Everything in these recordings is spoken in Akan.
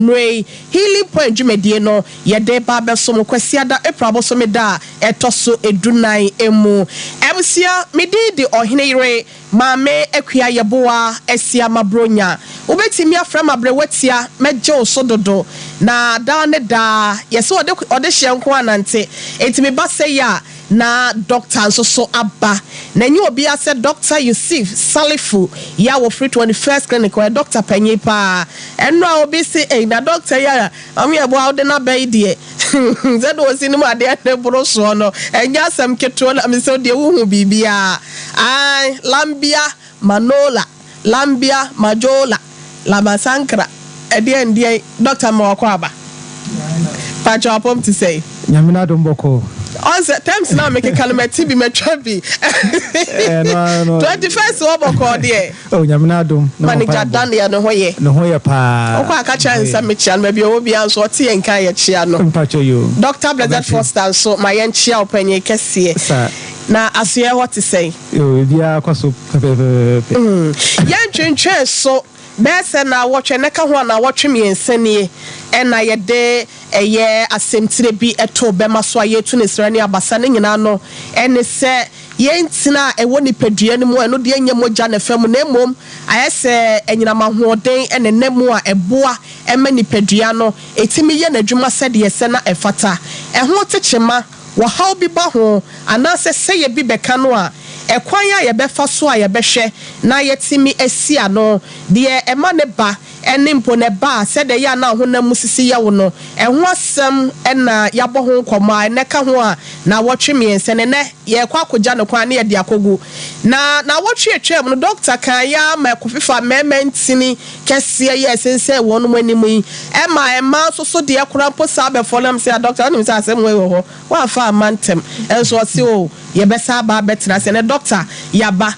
Anwummerɛ yi, Healing Point dwumadie no, yɛde reba abɛso mo Kwasiada, April bosome da a ɛtɔ so du-nan mu. Abusua, me din de Ɔhene Yere Maame Akua Yeboah Asiamah Bronya. Wobɛtumi afrɛ me Aberewatia, mɛgye wo so dodo. Na daa ne daa, yɛse ɔde ɔdehyeɛ nko ara nante, enti meba sɛi a, Na dɔkta nso so aba. Na ɛnyɛ obiara sɛ Dɔkta Yusif Salifu yi a wɔfiri 21st Clinic, ɔyɛ dɔkta panyin paa. Ɛno a obi se, ei, na dɔkta yi a Maame Yeboah wode no aba yi deɛ, sɛdeɛ ɔsi nim adeɛ ne boro soɔ no, ɛnyɛ asɛm ketewa. Na mesɛ wo deɛ wohu biribiara. Ae, Lambia Manola. Lambia Majola Lamasankra ɛdeɛn deɛn Doctor ma wakɔ aba Pakyɛw apɔm te sɛn? Nyame n'adom bɔkɔɔ. Ɔn sɛ terms no a mekeka no mate bi matwa bi Ɛno ara no. 21st wɔ bɔkɔɔ deɛ. Oh Nyame n'adom na Manager mpaebɔ. Daniel ne ho yɛ. Ne ho yɛ paa. Wokɔ a ka kyerɛ no sɛ mekyea no baabi a ɔwɔ biara nso ɔte yɛn nka a yɛkyea no. Mpakyɛ yoo. Doctor Blessed Ɔbɛte. Foster nso ma yɛnkyea wo panyin kɛseɛ. Sa. Na asoɛɛ hɔ te sɛn? Yoo ebiara kɔ so pɛpɛɛpɛpɛpɛ. Yɛntwentwɛn so bɛyɛ sɛ naawɔtwe, na ɛka ho a naawɔtwe mmiɛnsa nie na yɛde ɛyɛ asɛmtire bi too bɛma so a yɛretu no nsra ne abasa. Ne nyinaa no ne sɛ yɛn ntini a ɛwɔ nipadua no mu, ɛno deɛ ɛnyɛ mogya na ɛfa mu na mmom ayɛ sɛ anyinam ahoɔden na ɛnam mu a ɛboa ma nipadua no tumi yɛ n'adwuma sɛdeɛ ɛsɛ na ɛfata. Ɛho tekyema. Ɔhaw bi ba ho anaasɛ sɛeɛ bi bɛka no a, ɛkwan a yɛbɛfa so a yɛbɛhwɛ na yɛatumi asi ano, deɛ ɛma no ba, ne mpo na ɛba a sɛdeɛ ɛyɛ a na honam mu sisi yɛ wo no, ɛho asɛm na yɛabɔ ho nkɔmmɔ a ɛnnɛ ka ho a naawɔtwe mmiɛnsa ni. Ɛnnɛ yɛrekɔ akɔgya no kwan na yɛde akɔgu. Na naawɔtwe a ɛtwaam no, dɔkta kaeɛ ara ma ɛkɔfefa mmarima ntini kɛseɛ yi a ɛsensɛn wɔnom anim yi, ɛma mmaa nso so deɛ koraa mpo saa bɛfɔ nam sɛ, Dɔkta wonim sɛ asɛm wei wɔ hɔ, woamfa amma ntɛm nso ɔse oo yɛbɛsan aba abɛtena ase ɛnɛ dɔkta yɛaba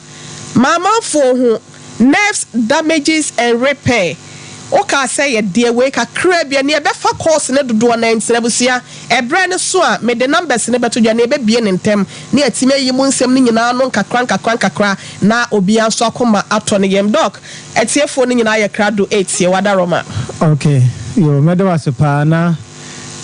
ma amanfoɔ hu nerves damages and repair wokaa sɛ yɛdeɛ wei kakraa bi ɛneɛ ɛbɛfa course no dodoɔ no ara nti abusua ɛberɛ no so a mede numbers no bɛto dwa na yɛbɛbue no ntɛm na yɛatumi ayi mu nsɛm no nyinaa ano nkakra nkakra nkakra na obiara nso akoma atɔ ne yam Doc Atiefoɔ no nyinaa yɛ krado retie wo adaworoma. Ok yoo mɛda wo ase paa na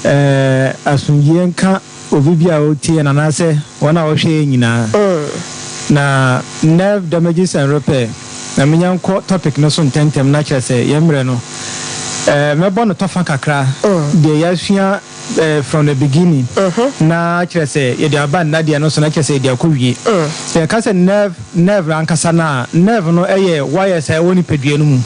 eh asomdwie nka obi bi a ɔretie yɛn anaasɛ wɔn a wɔhwɛ yɛn nyinaa. Na nerve damages and repair na menya nkɔ topic no so ntɛntɛm na kyerɛ sɛ yɛn mmerɛ no eh mɛbɔ no tɔfa kakra deɛ yɛasua from the beginning na kyerɛ sɛ yɛde aba nna deɛ no so na kyerɛ sɛ yɛde akɔ wie. Yɛka sɛ nerve nerve ankasa no a, nerve no yɛ wires a ɛwɔ nipadua no mu.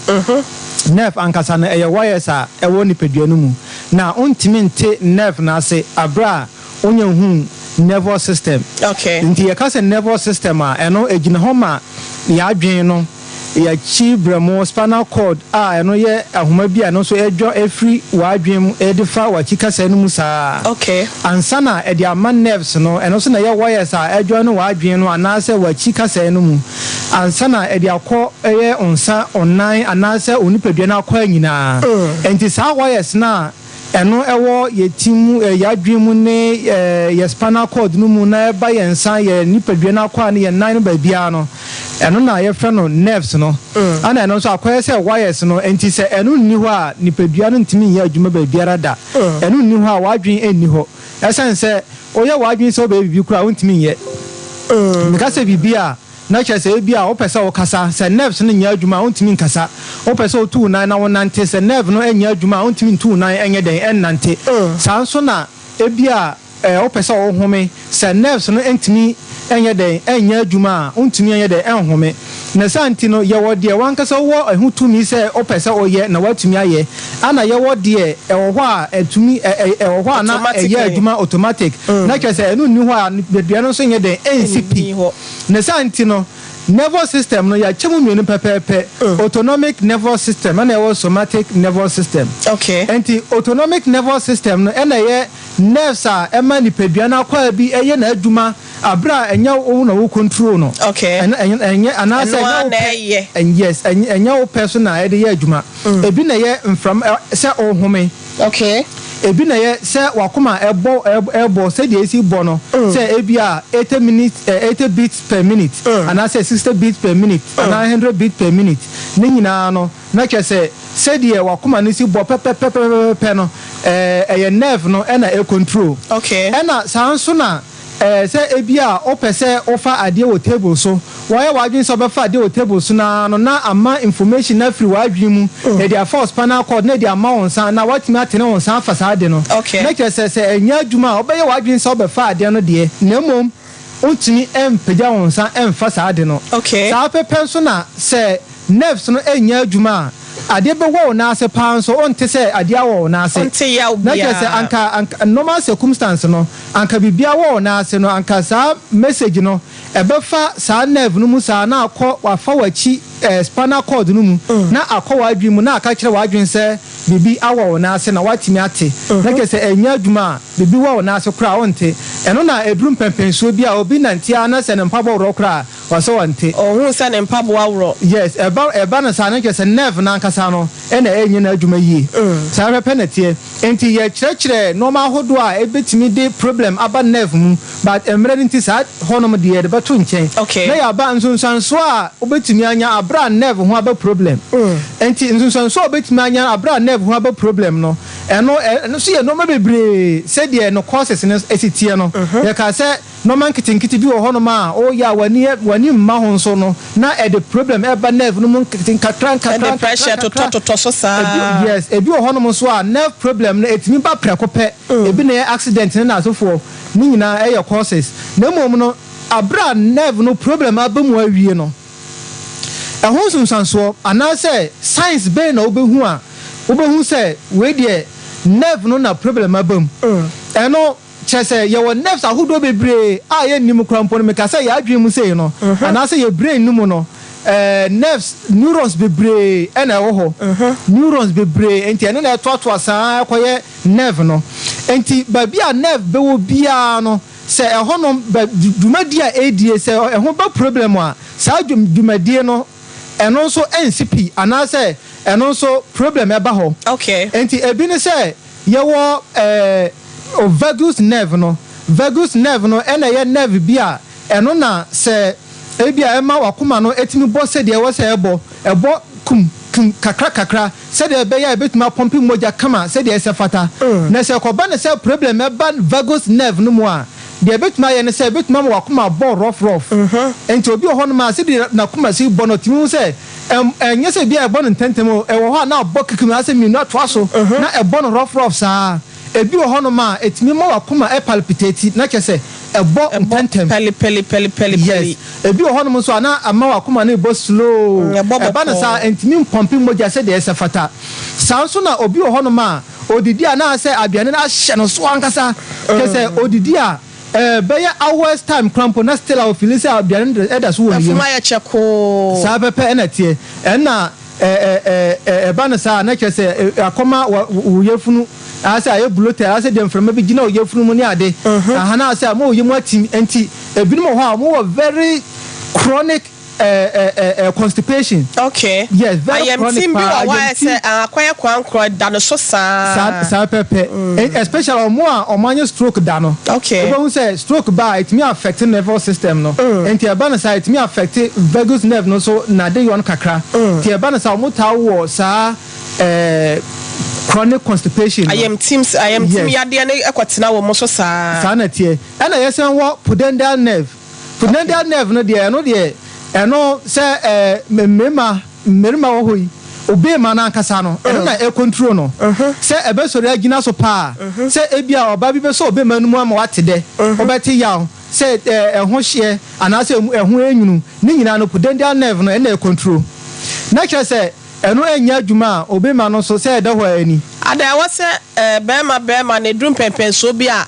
Nerve ankasa no ɛyɛ wires a ɛwɔ nipadua no mu. Na wontumi nte nerve no ase aberɛ a wonya nhuu nervous system. Nti yɛka sɛ nervous system a, ɛno ɛgyina hɔ ma yɛn adwene no. Yɛakyi berɛmo, spinal cord, a ɛno yɛ ahoma bi a ɛno nso ɛdwa firi w'adwene mu de fa w'akyi kasaɛ no mu saa ara ansa na ɛde ama nerves no, ɛno nso na ɛyɛ wires a ɛjoine w'adwene no anaasɛ w'akyi kasaɛ no mu ansa na ɛde akɔ ɛyɛ wo nsa, wo nan anaasɛ wo nipadua no akwaa nyinaa. Ɛnti saa wires no a Ɛno ɛwɔ yɛn ti mu, yɛn adwene mu ne yɛn spinal cord no mu na ɛba yɛn nsa, yɛn nipadua no akwaa ne yɛn nan no baabiara no, ɛno na yɛfrɛ no nerves no. Ɛna ɛno nso akɔyɛ sɛ wires no, nti sɛ ɛno nni hɔ a nipadua no ntumi nyɛ adwuma baabiara da. Ɛno nni hɔ a w'adwene nni hɔ. Ɛsiane sɛ woyɛ w'adwene sɛ wobɛyɛ biribi koraa a wontumi nyɛ. Meka sɛ biribi a. Na kyerɛ sɛ ebia wopɛ sɛ wokasa, sɛ nerves no nyɛ adwuma a wontumi nkasa. Wopɛ sɛ wotu wo nan na wonante, sɛ nerve no nyɛ adwuma a wontumi ntu wo nan nyɛ dɛn nnante. Saa nso na ebia wopɛ sɛ wohome, sɛ nerves no ntumi nyɛ dɛn nyɛ adwuma a wontumi nyɛ dɛn nhome. Ne saa nti no yɛwɔ deɛ w'ankasa wowɔ ɛho tumi sɛ wopɛ sɛ woyɛ na woatumi ayɛ, ɛna yɛwɔ deɛ ɛwɔ hɔ a ɛtumi ɛwɔ hɔ a na ɛyɛ adwuma automatic, na kyerɛ sɛ ɛno nni hɔ a nipadua no nso nyɛ dɛn nsi pi. Ne saa nti no, nervous system no, yɛakyɛ mu mmienu pɛpɛɛpɛ, autonomic nervous system ɛna ɛwɔ somatic nervous system. Enti autonomic nervous system no ɛna ɛyɛ nerves a ɛma nipadua no akwaa bi ɛyɛ n'adwuma abere a ɛnyɛ wo na wo control no. Ɛnyɛ anaasɛ ɛnyɛ wo pɛ, yes, ɛnyɛ wo pɛ so na ɛde yɛ adwuma. Ebi na ɛyɛ mframa sɛ ɔhome. Ebi na ɛyɛ sɛ w'akoma ɛbɔ ɛbɔ sɛdeɛ esi bɔ no, sɛ ebi a 80 minutes, 80 beats per minute, anaasɛ 60 beats per minute, anaa 100 beats per minute. Ne nyinaa no, na kyerɛ sɛ sɛdeɛ w'akoma no si bɔ pɛpɛpɛpɛpɛpɛ no, ɛyɛ nerve no ɛna ɛcontrol. Ɛna saa nso na sɛ ebi a wopɛ sɛ wofa adeɛ wɔ table so, wɔyɛ w'adwene sɛ wobɛfa adeɛ wɔ table so naa no, na ama information no afiri w'adwene mu, ɛde afa wo spinal cord na ɛde ama wo nsa, na woatumi atene wo nsa afa saa ade no. Na kyerɛ sɛ ɛnyɛ adwuma a, wobɛyɛ w'adwene sɛ wobɛfa adeɛ no deɛ, na mmom wontumi mpagya wo nsa mfa saa ade no. Saa pɛpɛ nso na sɛ nerves no ɛnyɛ adwuma a, adeɛ bɛwɔ wo nan ase paa nso wonte sɛ adeɛ awɔ wo nan ase. Wonte yaw Na kyerɛ sɛ biara. anka normal circumstance no, anka biribiara wɔ wo nan ase no, anka saa message no ɛbɛfa saa nerve no mu saa na akɔ wafa w'akyi spinal cord no mu na akɔ w'adwene mu na aka kyerɛ w'adwene sɛ biribi awɔ wo nan ase na woatumi ate. Na kyerɛ sɛ ɛnyɛ adwuma a, biribi wɔ wo nan ase koraa a wonte. Ɛno na ɛduru mpɛmpɛnsuo bi a obi nante ara na sɛ ne mpaboa worɔ koraa a, ɔsɛ ɔnte. Ɔhuu sɛ ne mpaboa worɔ. Yes, ɛba no saa no kyerɛ sɛ nerve no ankasa no na ɛnyɛ n'adwuma yie. Saa pɛpɛ na ɛteɛ. Nti yɛkyerɛkyerɛ nneɛma ahodoɔ a ɛbɛtumi de problem aba nerve mu, but mmerɛ no nti saa hɔnom deɛ yɛde bɛto nkyɛn. Na yɛaba nsunsuansoɔ a wobɛtumi anya aberɛ a nerve ho aba problem. Nti nsunsuansoɔ a wobɛtumi anya aberɛ a nerve ho aba problem no, ɛno nso yɛ nneɛma bebree sɛdeɛ no causes no si teɛ no. Yɛka sɛ nneɛma nketenkete bi wɔ hɔnom a woyɛ a w'ani mma ho nso no, na ɛde problem ɛba nerve no mu nkete nkakra nkakra. Ɛde pressure nkakra. Totɔtotɔ so saa. Yes, ebi wɔ hɔnom nso a nerve problem no etumi ba prɛko pɛ. Ebi na ɛyɛ accident ne n'asefoɔ ne nyinaa ɛyɛ causes. Na mmom no, abere a nerve no problem aba mu awie no, ɛho nsunsuansoɔ anaasɛ signs bɛn na wobɛhu a wobɛhu sɛ wei deɛ nerve no na problem aba mu? Ɛno kyerɛ sɛ yɛwɔ nerves ahodoɔ bebree a yɛnnim koraa mpo no. Meka sɛ yɛn adwene mu sei no, anaasɛ yɛ brain no mu no, nerves, neurons bebree ɛna ɛwɔ hɔ. Neurons bebree, nti ɛno na ɛtoatoa saa ɛkɔyɛ nerve no. Nti baabi a nerve bɛwɔ biara no, sɛ ɛhɔnom dwumadie a ɛredie, sɛ ɛho ba problem a, saa dwumadie no ɛno nso ɛnsi pi anaasɛ ɛno nso problem ɛba hɔ. Nti ebi ne sɛ yɛwɔ vagus nerve no. Vagus nerve no ɛna ɛyɛ nerve bi a ɛno na sɛ ebi a ɛma wakoma no etumi bɔ sɛdeɛ ɛwɔ sɛ ɛbɔ kum kum kakra kakra sɛdeɛ ɛbɛyɛ a ebetumi apɔmpe mogya kama sɛdeɛ ɛsɛ fata. Na sɛ ɛkɔba ne sɛ problem ɛba vagus nerve no mu a, deɛ ebetumi ayɛ ne sɛ ebetumi ama wakoma bɔ rough rough. Nti obi wɔ hɔnom a sɛdeɛ n'akoma si bɔ no, ɔtumi hu sɛ ɛnyɛ sɛ ebi a ɛbɔ no ntɛntɛm o, ɛwɔ hɔ a na abɔ kikim asɛ mmienu atoa so na ɛbɔ no rough rough saa. Ebi wɔ hɔnom a etumi ma wakoma ɛpalpitate, na kyerɛ sɛ ɛbɔ ntɛntɛm. Pɛli pɛli pɛli pɛli Yes. Pɛli. Ebi wɔ hɔnom nso a na ama wakoma no bɔ slow. Ɛbɔ Ɛba no saa, bɔkɔɔ. ntumi mpɔmpe mogya sɛdeɛ ɛsɛ fata. Saa nso na obi wɔ hɔnom a odidi a na sɛ aduane no ahyɛ no so ankasa, kyerɛ sɛ odidi a bɛyɛ hours time koraa mpo na still a ofeeli sɛ aduane no ɛda so wɔ ne yam. Ɛfum ayɛ kyɛkoo. Saa pɛpɛ ɛna teɛ. Ɛna ɛ ɛ ɛ ɛba no saa na kyerɛ sɛ akɔma wo yafunu asɛ ayɛ bloated, asɛ deɛ mframa bi gyina wo yafunu mu ne ade aha, na asɛ ama wo yam atim. Nti ebinom wɔ hɔ a wɔwɔ very chronic constipation. Yes, very chronic Ayamtim bi paa. Wɔ hɔ ayɛ Ayamtim. Sɛ akɔyɛ kwankorɔ da no so Saa saa. Saa pɛpɛ. Especially ɔmo a ɔmo anya stroke da no, wobɛhu sɛ stroke ba a, ɛtumi affect nervous system no. Nti ɛba no saa, ɛtumi affect vagus nerve no so na de yɔn kakra. Nti ɛba no saa, ɔmo taa wɔ saa chronic constipation no. Ayamtim yadeɛ no ɛkɔtena wɔ mo so saa. Saa na teɛ. Ɛna yɛsan wɔ pudendal nerve. Pudendal nerve no deɛ, ɛno deɛ ɛno sɛ mmarima wɔ hɔ yi, obeema no ankasa no, ɛno na ɛcontrol no sɛ ɛbɛsɔre agyina so paa, sɛ ebi a ɔbaa bi bɛsɔ obeema no mu ama wate dɛ, ɔbɛte yaw sɛ ɛho hyeɛ anaasɛ ɛho enwunu ne nyinaa no, pudendal nerve no ɛna ɛcontrol. Na kyerɛ sɛ ɛno ɛnyɛ adwuma a, obeema no nso sɛ ɛda hɔ a ani. Ada ɛwɔ sɛ bɛrima no eduru mpɛmpɛnsoɔ bi a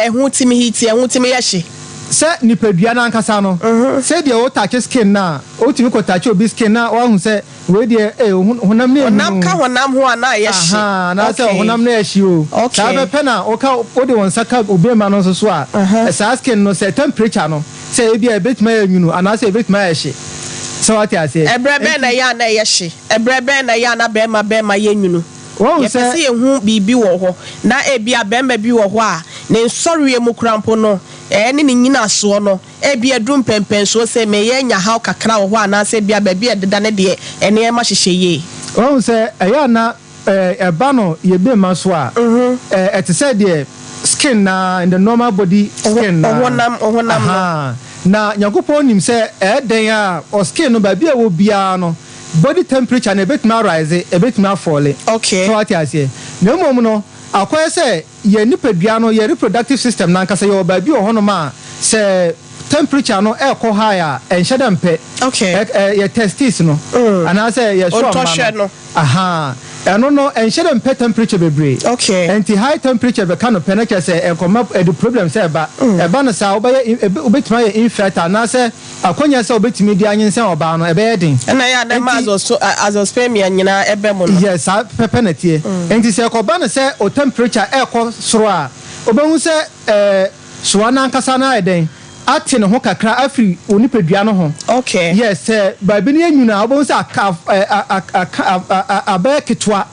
ɛho timi heat, ɛho timi yɛ hye. Sɛ nipadua no ankasa no, sɛdeɛ wo touch skin no a, wotumi kɔ touch obi skin na wahu sɛ wei deɛ honam no Honam enwunu. Ka honam ho a na ayɛ hye. Aha, anaasɛ honam no yɛ hye o. Saa bɛpɛ na woka wode wo nsa ka obeema no nso so a, saa skin no sɛ temperature no sɛ ebi a ebetumi ayɛ nwunu anaasɛ ebetumi ayɛ hye, sɛ wate aseɛ. Ɛbrɛ bɛn na Nti ɛyɛ a na ɛyɛ hye? Ɛbrɛ bɛn na ɛyɛ a na bɛrima yɛ nwunu? Wahu Yɛpɛ sɛ. sɛ yɛhu biribi wɔ hɔ, na ebia barima bi wɔ hɔ a, ne nsɔreɛ mu koraa mpo no, ɛne ne nnyinasoɔ no, ebia aduru mpɛnpɛnsoɔ sɛ mereyɛ anya haw kakra wɔ hɔ anaasɛ ebia baabi a ɛdeda no deɛ, nneɛma hyehyɛ yie. Wahu sɛ ɛyɛ a na ɛba no yɛ bɛmma so a, ɛte sɛ deɛ skin no ara, in the normal body skin no ara. Ɔhonam, ɔhonam no. Ahaa. Na Nyankopɔn nim sɛ ɛyɛ dɛn a, ɔ skin no baabi a ɛwɔ biara no, body temperature no ɛbɛtumi a rise, ɛbɛtumi a falle. Okay. So wate aseɛ? Na mmom no, akɔyɛ sɛ yɛn nipadua no, yɛn reproductive system no ankasa, yɛwɔ baabi wɔ hɔnom a, sɛ temperature no ɛrekɔ high a, ɛnhyɛ da mpɛ. Okay. Ɛ, ɛ, yɛ testes no, anaasɛ yɛ soa mma Ntɔhwɛ no. no. Ahaa. Ɛno no, ɛnhyɛ da mpɛ temperature bebree. Okay. Ɛnti high temperature bɛka no pɛ na kyerɛ sɛ ɛnkɔma, ɛde problem sɛ ɛba. Ɛba no saa a, wobɛyɛ, wobɛtumi ayɛ infertile anaasɛ Akwannya sɛ wobetumi de anyinsɛn ɔbaa no, ɛbɛyɛ den. Ɛna ɛyɛ a na ɛma Enti. azoospermia nyinaa ɛba mu no. Yes, saa pɛpɛ na ɛteɛ. Enti sɛ ɛkɔba no sɛ wo temperature ɛrekɔ soro a, wobɛhu sɛ ɛɛ soa no ankasa no ayɛ dɛn? Ate ne ho kakra afiri wo nipadua no ho. Okay. Yes, sɛ baabi no yɛ nwunu a, wobɛhu sɛ aka ɛɛ aka abɛyɛ ketewa.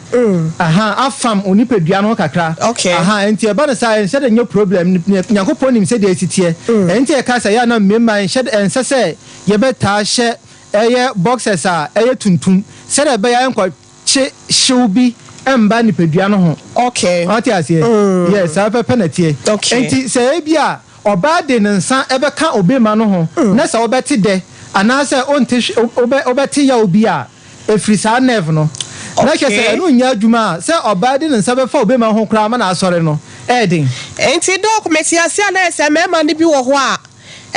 Ahaa, afam wo nipadua no ho kakra. Okay. Ahaa, enti ɛba no saa a, ɛnhyɛ da nyɛ problem. Nyankopɔn nim sɛdeɛ ɛsi teɛ. Ɛno nti yɛka sɛ, ɛyɛ a na mmarima ɛnhyɛ da, ɛnsɛ sɛ yɛbɛtaa hyɛ ɛyɛ boxers a ɛyɛ tuntum, sɛdeɛ ɛbɛyɛ a ɛnkɔkye hyew bi mma nipadua no ho. Okay. Wate aseɛ? Yes, saa pɛpɛ na ɛteɛ. Okay. Enti sɛ ebia ɔbaa de ne nsa bɛka obarima no ho, na sɛ wobɛte dɛ, anaasɛ wonte hwe, wobɛ, wobɛte yaw bi a, Ɛfiri saa nerve no, na kyerɛ sɛ ɛno nyɛ adwuma a, sɛ ɔbaa de ne nsa bɛfa obema ho koraa ma no asɔre no, ɛyɛ den. Enti Doc, mete ase a na ayɛ sɛ mmarima no bi wɔ hɔ a,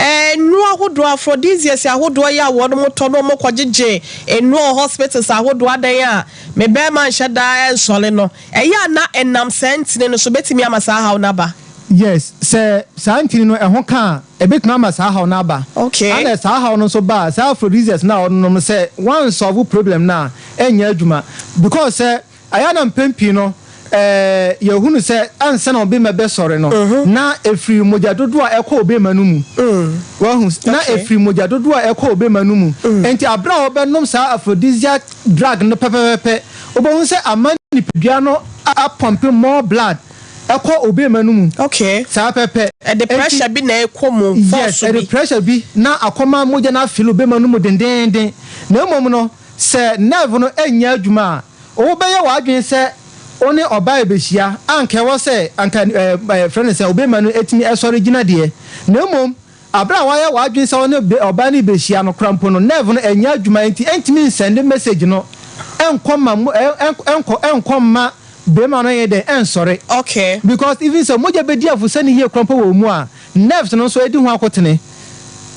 eh, nnuro ahodoɔ, aphrodisiacs ahodoɔ yi a wɔnom tɔ na wɔn kɔgyegye nnuro wɔ hospitals ahodoɔ adan a me barima nhyɛ da nsɔre no, ɛyɛ a na ɛnam saa ntini no so bɛtumi ama saa haw no aba? Yes, sɛ saa ntini no ɛho ka a, ɛbɛtumi ama saa haw no aba. Okay. Ana saa haw no nso ba a, saa aphrodisiacs no a ɔnonom no sɛ woansɔlve problem no a, ɛnyɛ adwuma. Because sɛ ɛyɛ a na mpɛn pii no eh, yɛhunu sɛ ansa na ɔbema bɛsɔre no, na ɛfiri mogya dodoɔ a ɛkɔ ɔbema no mu. Wahu? Na Okay. ɛfiri mogya dodoɔ a ɛkɔ ɔbema no mu. Enti aberɛ a wɔbɛnom saa aphrodisiac drug no pɛpɛpɛpɛ, wobɛhu sɛ ama nipadua no apɔmpe more blood ɛkɔ obeema no mu. Okay. Saa pɛpɛ. Ɛde Enti, pressure bi na ɛkɔ mu, yes, force ɛde bi. pressure bi na akɔma mogya no afili obeema no mu dendeenden. Na mmom no, sɛ nerve no nyɛ adwuma a, wobɛyɛ w'adwene sɛ wo ne ɔbaa rebehyia a anka ɛwɔ sɛ anka ɛɛ yɛfrɛ no sɛ obeema no tumi sɔre gyina deɛ. Na mmom, bere a woayɛ w'adwene sɛ wo ne ɔbaa no rebehyia no koraa mpo no, nerve no nyɛ adwuma enti ɛntumi nsɛnde message no nkɔ mma ɛnkɔ ɛnkɔ mma Bema no yɛ dɛn ɛnsɔre. Okay. Because even sɛ mogya bɛdi afosani yie koraa mpo wɔ wo mu a, nerves no nso ɛdi ho akotene.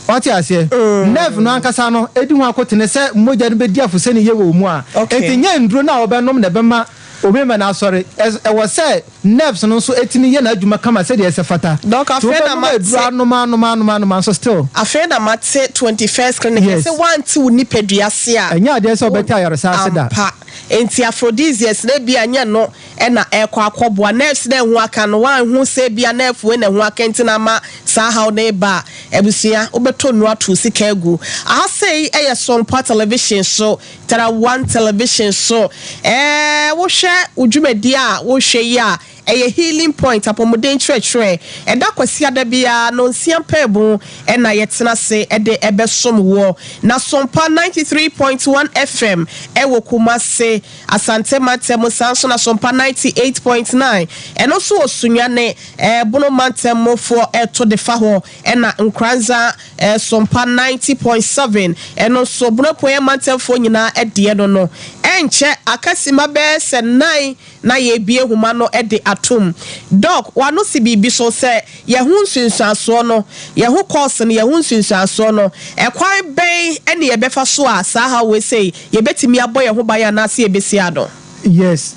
Wate aseɛ? Nerve no ankasa no ɛdi ho akotene sɛ mogya no bɛdi afosani yie wɔ wo mu a. Okay. Nti nyɛ nnuro no a wɔbɛnom na ɛbɛma obema no asɔre. Ɛwɔ sɛ nerves no nso ɛtumi yɛ n'adwuma kama sɛdeɛ ɛsɛ fata. Doc, Nti afei na wobɛnom mate. aduro anom anom anom anom a nso still. Afei na mate 21st clinic. Yes. Yɛse woante wo nipadua ase a. Ɛnyɛ adeɛ sɛ wobɛte ayaresa ase da. Ampa. Enti aphrodisiacs no ebia nyɛ no na ɛrekɔ akɔboa. Nerves no a ɛho aka no, woanhu sɛ ebia nerve wei na ɛho aka nti na ama saa haw no reba a, abusua, wobɛtɔ nnuru ato wo sika agu. Aha sei yɛ Sompa Television so, Tara One Television so. Ɛɛ, wohwɛ wo dwumadie a worehwɛ yi a, Ɛyɛ Healing Point apɔmuden nkyerɛkyerɛ. Ɛda Kwasiada biara nnɔnsia mpaebɔ na yɛtena ase de bɛsom woɔ. Na Sompa 93.1 FM wɔ Kumasi, Asante mantam mu, saa nso na Sompa 98.9 ɛno nso wɔ Sunyani, Bono mantam mu foɔ ɛto de fa hɔ, ɛna Nkoranza Sompa 90.7 ɛno nso Bono Apueɛ mantamfoɔ nyinaa deɛ no no. Ɛnkyɛ aka simma bɛyɛ sɛ nnan na yɛrebue nhoma no de atom. Doc, w'ano si biribi so sɛ yɛn ho nsunsuansoɔ no, yɛn ho kɔɔse no, yɛn ho nsunsuansoɔ no, ɛkwan bɛn ne yɛbɛfa so a saa haw wei sei yɛbɛtumi abɔ yɛn ho ban anaasɛ yɛbɛsi ano? Yes.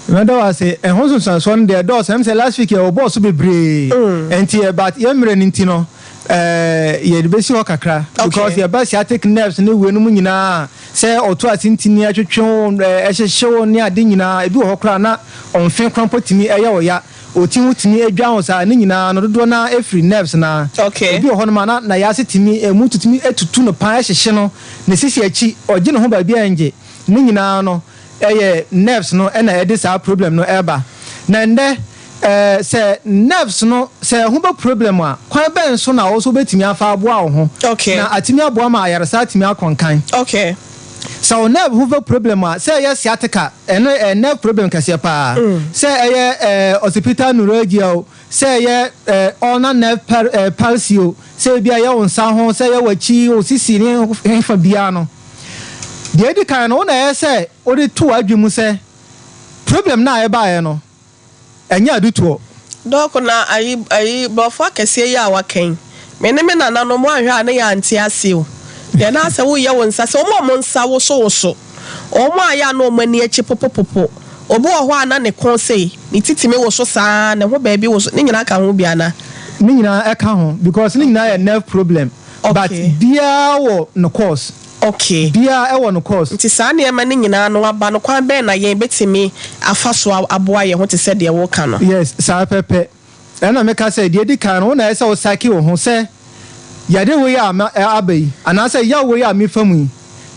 Mɛda wo ase. Ɛho nsunsuansoɔ no deɛ ɛdɔɔso. Ɛm sɛ last week yɛbɔɔ so bebree. Nti ɛ but yɛn mmerɛ no nti no ɛɛ yɛde bɛsi hɔ kakra. Because yɛba sciatic nerves ne weinom nyinaa a, Sɛ ɔto ase ntini ɛtwetwe wo, ɛhyehye wo ne ade nyinaa, ebi wɔ hɔ koraa na ɔmfe koraa mpo tumi yɛ wo ya, oti ho tumi dwan wo saa, ne nyinaa no dodoɔ no ara firi nerves no ara. Obi wɔ hɔnom a na n'ayaase tumi, emu tutumi tutu no paa ɛhyehye no, ne sisi akyi, ɔgye ne ho baabi a ɛngye, ne nyinaa no. Ɛyɛ nerves no na ɛde saa problem no ɛba. Na ɛndɛ ɛɛ sɛ nerves no sɛ ɛho bɛ problem a, kwan bɛn so na wo nso wobɛtumi afa aboa wo ho na atumi aboa ma ayaresa atumi akɔ nkan? Sɛ wo nerve ho bɛ problem a, sɛ ɛyɛ sciatica, ɛno ɛyɛ nerve problem kɛseɛ paa, sɛ ɛyɛ ɛɛ occipital neuralgia o, Sɛ ɛyɛ ulnar nerve palsy o, sɛ ebia ɛyɛ wo nsa ho, sɛ ɛyɛ w'akyi, wo sisi ne hefa biara no, deɛ edi kan no, wo na ɛyɛ sɛ wode to w'adwene mu sɛ problem no a ɛbaeɛ no, ɛnyɛ adutoɔ. Dɔk, na ayi ayi borɔfo akɛseɛ yi a waka yi, me ne me nananom woanhwɛ a ne yɛante ase o. Deɛ na asɛ woyɛ wo nsa sɛ wɔn a wɔn nsa wosowoso. Wɔn a ɛyɛ a na wɔn ani akyi popopopo. Obi wɔ hɔ a na ne kɔn sei, ne ti tumi woso saa ara, ne ho baabi woso, ne nyinaa ka ho bi anaa? Ne nyinaa ɛka ho because ne nyinaa yɛ nerve problem but biara wɔ ne cause. Okay. Biara ɛwɔ ne cause. Nti saa nneɛma no nyinaa no aba no kwan bɛn na yɛn bɛtumi afa so aboa yɛn ho te sɛ deɛ woreka no? Yes, saa pɛpɛ. Ɛna meka sɛ, deɛ edi kan no, wo na ɛsɛ sɛ wo psyche wo ho sɛ, yade wei a ma aba yi, anaasɛ yaw wei a mefa mu yi,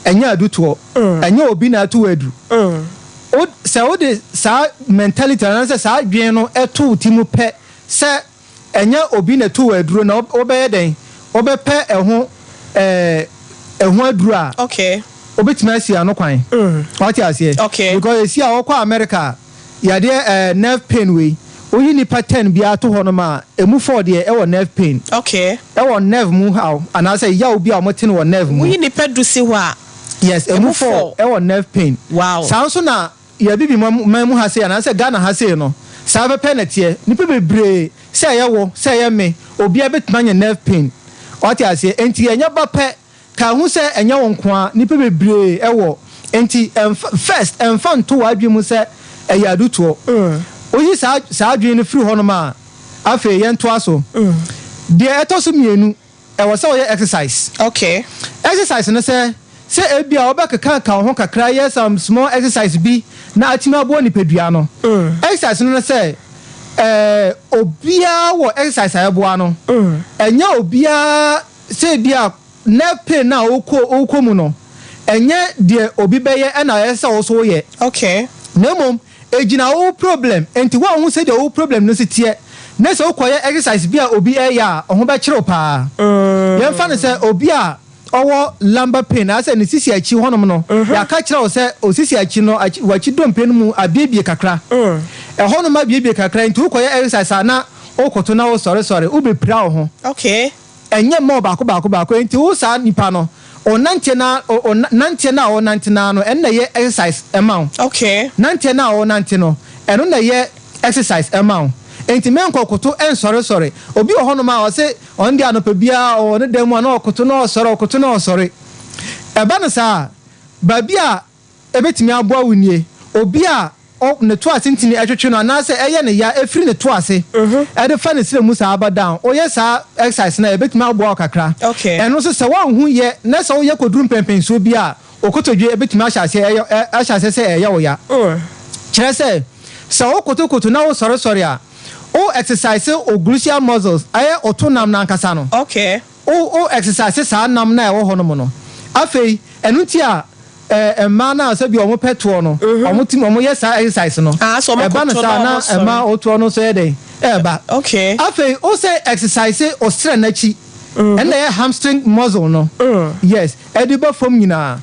ɛnyɛ adutoɔ, ɛnyɛ obi na ato wo aduru. Wo, sɛ wode saa mentality anaasɛ saa adwene no to wo ti mu pɛ sɛ ɛnyɛ obi na ɛto wo aduro na wobɛyɛ dɛn? Wobɛpɛ ɛho ɛɛ ɛho aduro a, wobɛtumi asi ano kwan. Wate aseɛ? Because esi a wɔkɔ America a, Yadeɛ ɛɛ nerve pain wei, woyi nipa ten biara to hɔ nom a, emu four deɛ ɛwɔ nerve pain. Okay. Ɛwɔ nerve mu haw anaasɛ yaw bi a wɔte no wɔ nerve mu. Woyi nipa du si hɔ a, Yes, emu four ɛwɔ nerve pain. Wow. Saa nso na yɛ abibi man mu ha sei anaasɛ Ghana ha sei no, saa pɛpɛ na ɛteɛ. Nipa bebree, sɛ ɛyɛ wo, sɛ ɛyɛ me, obiara bɛtumi anya nerve pain. Wate aseɛ? Enti ɛnyɛ ba pɛ Ka ho sɛ ɛnyɛ wo nko ara, nnipa bebree wɔ. Enti ɛmfa, first, ɛmfa nto w'adwene mu sɛ ɛyɛ adutoɔ. Woyi saa, saa adwene no firi hɔnom a, afei yɛntoa so. Deɛ ɛtɔ so mmienu, ɛwɔ sɛ woyɛ exercise. Okay. Exercise no sɛ, sɛ ebia wobɛkekaka wo ho kakra yɛ some small exercise bi na atumi aboa nipadua no. Exercise no ne sɛ, ɛɛ, obiara wɔ exercise a ɛboa no. Ɛnyɛ obiara. Sɛ ebia nerve pain no a wokɔ wokɔ mu no, ɛnyɛ deɛ obi bɛyɛ na ɛsɛ sɛ wo nso woyɛ. Okay. Na mmom ɛgyina wo problem, nti woanhu sɛdeɛ wo problem no si teɛ, na sɛ wokɔyɛ exercise bi a obi ɛreyɛ a, wo ho bɛkyere wo paa. Yɛmfa no sɛ obi a ɔwɔ lumbar pain, anaasɛ ne sisi akyi hɔnom no, yɛaka kyerɛ wo sɛ osisi akyi no, w'akyi dompe no mu abiebie kakra. Ɛhɔnom abiebie kakra, nti wokɔyɛ exercise a na wokoto na wosɔresɔre, wobɛpira wo ho. Okay. Ɛnyɛ mma ɔbaako baako baako. Enti wo saa nipa no, ɔnanteɛ no ara, o, o, nanteɛ no a ɔnante no ara no, ɛno na ɛyɛ exercise ma wo. Okay. Nanteɛ no a ɔnante no, ɛno na ɛyɛ exercise ma wo. Enti menkɔkoto nsɔresɔre. Obi wɔ hɔnom a ɔse ɔno deɛ anɔpa biara ɔwɔ ne dan mu a na ɔkoto na ɔsɔre, ɔkoto na ɔsɔre. Ɛba no saa a, baabi a Ebetumi aboa wo nie, Obi a ɔ ne to ase ntini twetwe no anaasɛ ɛyɛ no ya firi ne to ase de fa ne srɛ mu saa ba down, woyɛ saa exercise no a, ebetumi aboa wo kakra. Ɛno nso sɛ woanhu yɛ na sɛ woyɛ kɔduru mpɛnpɛnsoɔ bi a, wo kotodwe betumi ahyɛ aseɛ ɛyɛ ahyɛ aseɛ sɛ ɛyɛ wo ya. Kyerɛ sɛ, sɛ wokotokoto na wosɔresɔre a, wo exercise wo gluteal muscles, ɛyɛ wo to nam no ankasa no. Wo wo exercise saa nam no a ɛwɔ hɔ nom no. Afei, ɛno nti a eh, mmaa no a sɛbi wɔn pɛ toɔ no, wɔn tumi wɔn yɛ saa exercise no. Ah, so wɔn Ɛba no koto saa na na wɔn sɔre. ɛma wo toɔ no nso yɛ dɛn? Ɛɛba. Okay. Afei, wo sɛ exercise wo srɛ no akyi, ɛno na ɛyɛ hamstring muscle no. Yes, ɛde ba fam nyinaa.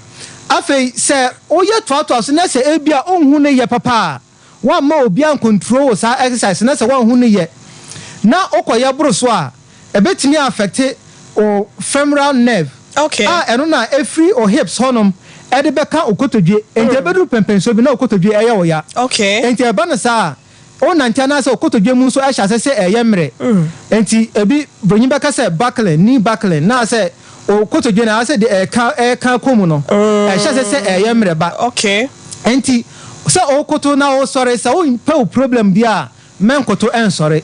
Afei, sɛ woyɛ toatoa so na sɛ ebia wonhu ne yɛ papa a, Woamma obi ancontrol wo saa exercise na sɛ woanhu no yɛ na wokɔyɛ boro so a, ɛbɛtumi a affect wo femoral nerve Okay. a ɛno na ɛfiri wo hips hɔnom de bɛka wo kotodwe. Enti ɛbɛduru pɛmpɛnsoɔ bi na wo kotodwe ɛyɛ wo ya. Okay. Enti ɛba no saa a, wonante anaasɛ wo kotodwe mu nso hyɛ aseɛ sɛ ɛyɛ mmerɛ. Enti ebi, bronyi bɛka sɛ buckling, knee buckling, na sɛ wo kotodwe no anaasɛ deɛ ɛreka ɛreka kɔ mu no, ɛhyɛ aseɛ sɛ ɛyɛ mmerɛ ba. Okay. Enti sɛ wokoto na wosɔre, sɛ wompɛ wo problem bi a, mɛnkoto ɛnsɔre.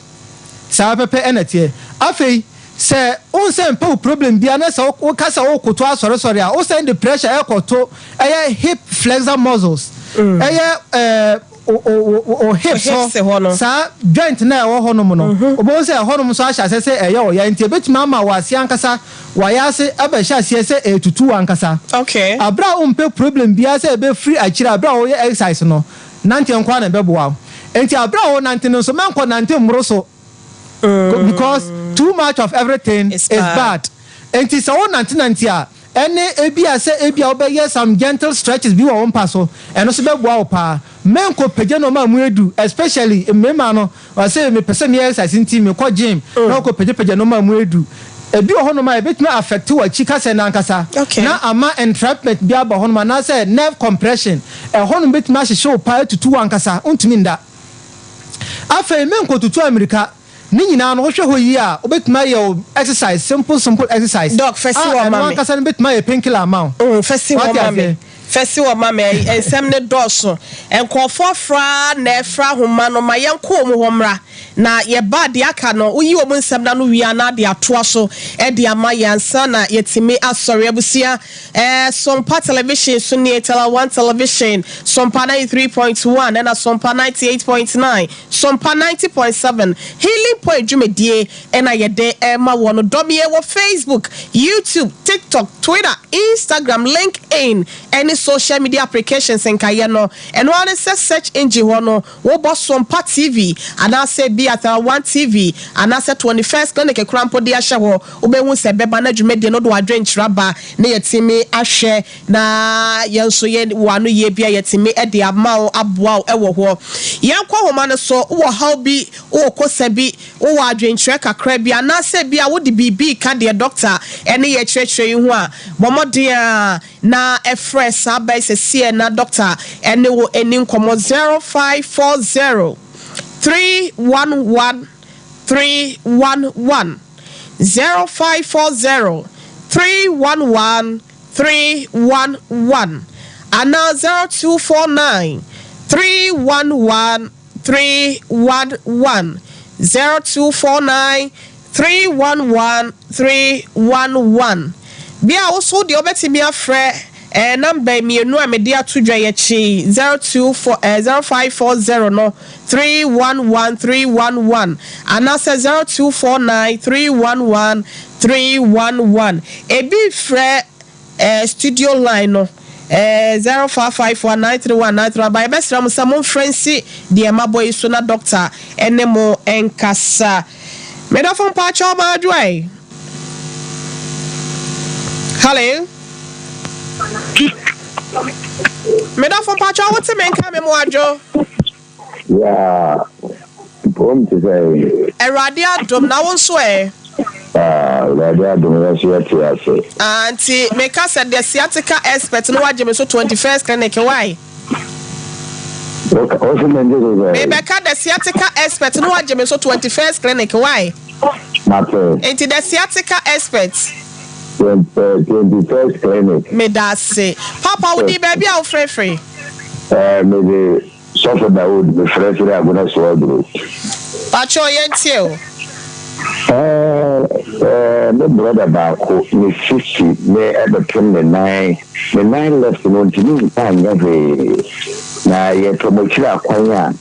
Saa pɛpɛ na ɛteɛ. Afei, sɛ wohu sɛ mpɛ wo problem biara na sɛ woka sɛ wokoto asɔresɔre a, wosan de pressure ɛkɔto ɛyɛ hip flexor muscles, ɛyɛ ɛɛ. wo wo hips hɔ, saa joint no a ɛwɔ hɔnom no, wobɛhu sɛ ɛhɔnom nso ahyɛ aseɛ sɛ ɛyɛ ɔya nti ɛbɛtumi ama w'ase ankasa, w'ayaase abɛhyɛ aseɛ sɛ ɛretutu wo ankasa. Aberɛ a wompɛ problem biara sɛ ɛbɛfiri akyire aberɛ a woreyɛ exercise no, nanteɛ nko ara na ɛbɛboa wo. Nti aberɛ a worenante no nso, mɛnkɔ nante mmoro so because too much of everything is bad. Nti sɛ wonantenante a, Ɛne ebia sɛ ebia wobɛyɛ some gentle stretches bi wɔ wo mpa so, ɛno nso bɛboa wo paa. Menkɔ pagya nnoɔma a mu yɛ du, especially mmarima no, ɔse mepɛ sɛ meyɛ exercise nti mekɔ gym na wɔkɔ pagyapagya nnoɔma a mu yɛ du. Ebi wɔ hɔnom a ebetumi affect w'akyi kasɛɛ no ankasa na ama entrapment bi aba hɔnom anaasɛ nerve compression, ɛhɔnom betumi ahyehye wo paa atutu wo ankasa, wontumi nda. Afei menkɔtutu ammirika. Ne nyinaa no wohwɛ hɔ yie a wobɛtumi ayɛ wo exercise simple simple exercise Doc fa si a hɔ ɛno ma me. ankasa no bɛtumi ayɛ pain killer ama wo. Mm, fa si hɔ Wate ma me. aseɛ? Fa si hɔ ma me. Ɛyi, nsɛm no dɔɔso. Nkurɔfoɔ frɛ ara na ɛfrɛ ahoma no. Ma yɛnkɔ wɔn hɔ mmra. Na yɛba a, deɛ aka no, woyi wɔn nsɛm no ano wie a, na de atoa so de ama yɛn ansa na yɛatumi asɔre. Abusua, eh, Sompa Television so nie, Tele One Television, Sompa 93.1 ɛna Sompa 98.9. Sompa 90.7 Healing Point dwumadie na yɛde rema woɔ no. Dɔm yɛn wɔ Facebook, YouTube, TikTok, Twitter, Instagram, LinkedIn ne social media applications nkaeɛ no. Ɛno ara ne sɛ search engine hɔ no wobɔ Sompa TV anaasɛ ebia Thera One TV anaasɛ 21st Clinic koraa mpo de ahyɛ hɔ, wobɛhu sɛ ɛbɛba na dwumadie no wode w'adwenkyerɛ aba na yɛatumi ahwɛ Na yɛn nso yɛ wɔ ano yie bi a yɛtumi de ama wo aboa wo wɔ hɔ. Yɛnkɔ nhoma no so, wowɔ haw bi, wowɔ kosa bi, wowɔ adwenkyerɛ kakra bi anaasɛ bi a wode biribi reka deɛ dɔkta ne yɛ kyerɛkyerɛ yi ho a, bɔ mmɔden ara na frɛ saa ba yi sɛsiɛ na dɔkta ne wo nni nkɔmmɔ 0540 311 311 0540 311 311 anaa 0249 311 311, 0249 311 311. Bia wo nso deɛ wobɛtumi afrɛ eh, namba mmienu a mede ato dwa yi akyi yi, 024 eh, 0540 no 311 311 anaasɛ 0249 311 311 Ebi frɛ eh, studio line no eh, 0551 931 931 ba yɛbɛsrɛ mo sɛ momfrɛ nsi deɛ mabɔ yi so na doctor ne mo nkasa. Me dɔfo mpakyɛw madwo ɛ. Hello. Me dɔfo mpakyɛw wote me nka me mo adwo. Yeah, mpom te sɛn? Awurade adom, na wo nso ɛ? Ah, Awurade adom, yɛn nso yɛte ase. Ah, nti meka sɛ the sciatica expert no wagye me so 21st clinic, why? Wo se mente so sɛn? Mebɛka the sciatica expert no wagye me so 21st clinic, why? Mate. Nti the sciatica expert. 21st clinic. Medase. Papa, wo din baabi a wofrɛfrɛ? Eh, mede Sɔfo Dawood mefrɛ firi Agona Suaduro. Pakyɛw yɛntie o. Eh, eh, me brɔda baako ne sisi ne ɛbɛpem ne nan, ne nan left no ɔntumi nka nyɛ hwee, na yɛpɛ mo akyiri akwan a,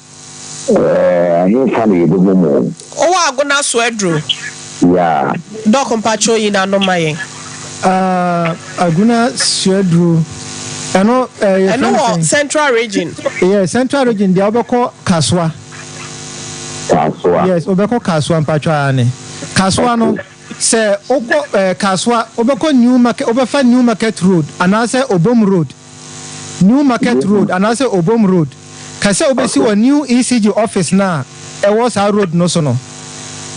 eh, ahefa na yɛbɛhu mo? Wowɔ Agona Suaduro? Yeah. Doc mpakyɛw yi n'ano ma yɛn. Ah Aguna Suaduro ɛno eh, yɛfrɛ Ɛno no wɔ sɛn? Central Region. Yeah, Central Region deɛ wobɛkɔ Kasoa. Kasoa. Yes, wobɛkɔ Kasoa mpatwɔ aane. Kasoa no Okay. sɛ wokɔ eh, Kasoa wobɛkɔ New Market, wobɛfa New Market Road anaasɛ Obom Road. New Market Road anaasɛ Obom Road. Ka sɛ wobɛsi wɔ New ECG office no a ɛwɔ saa road no so no.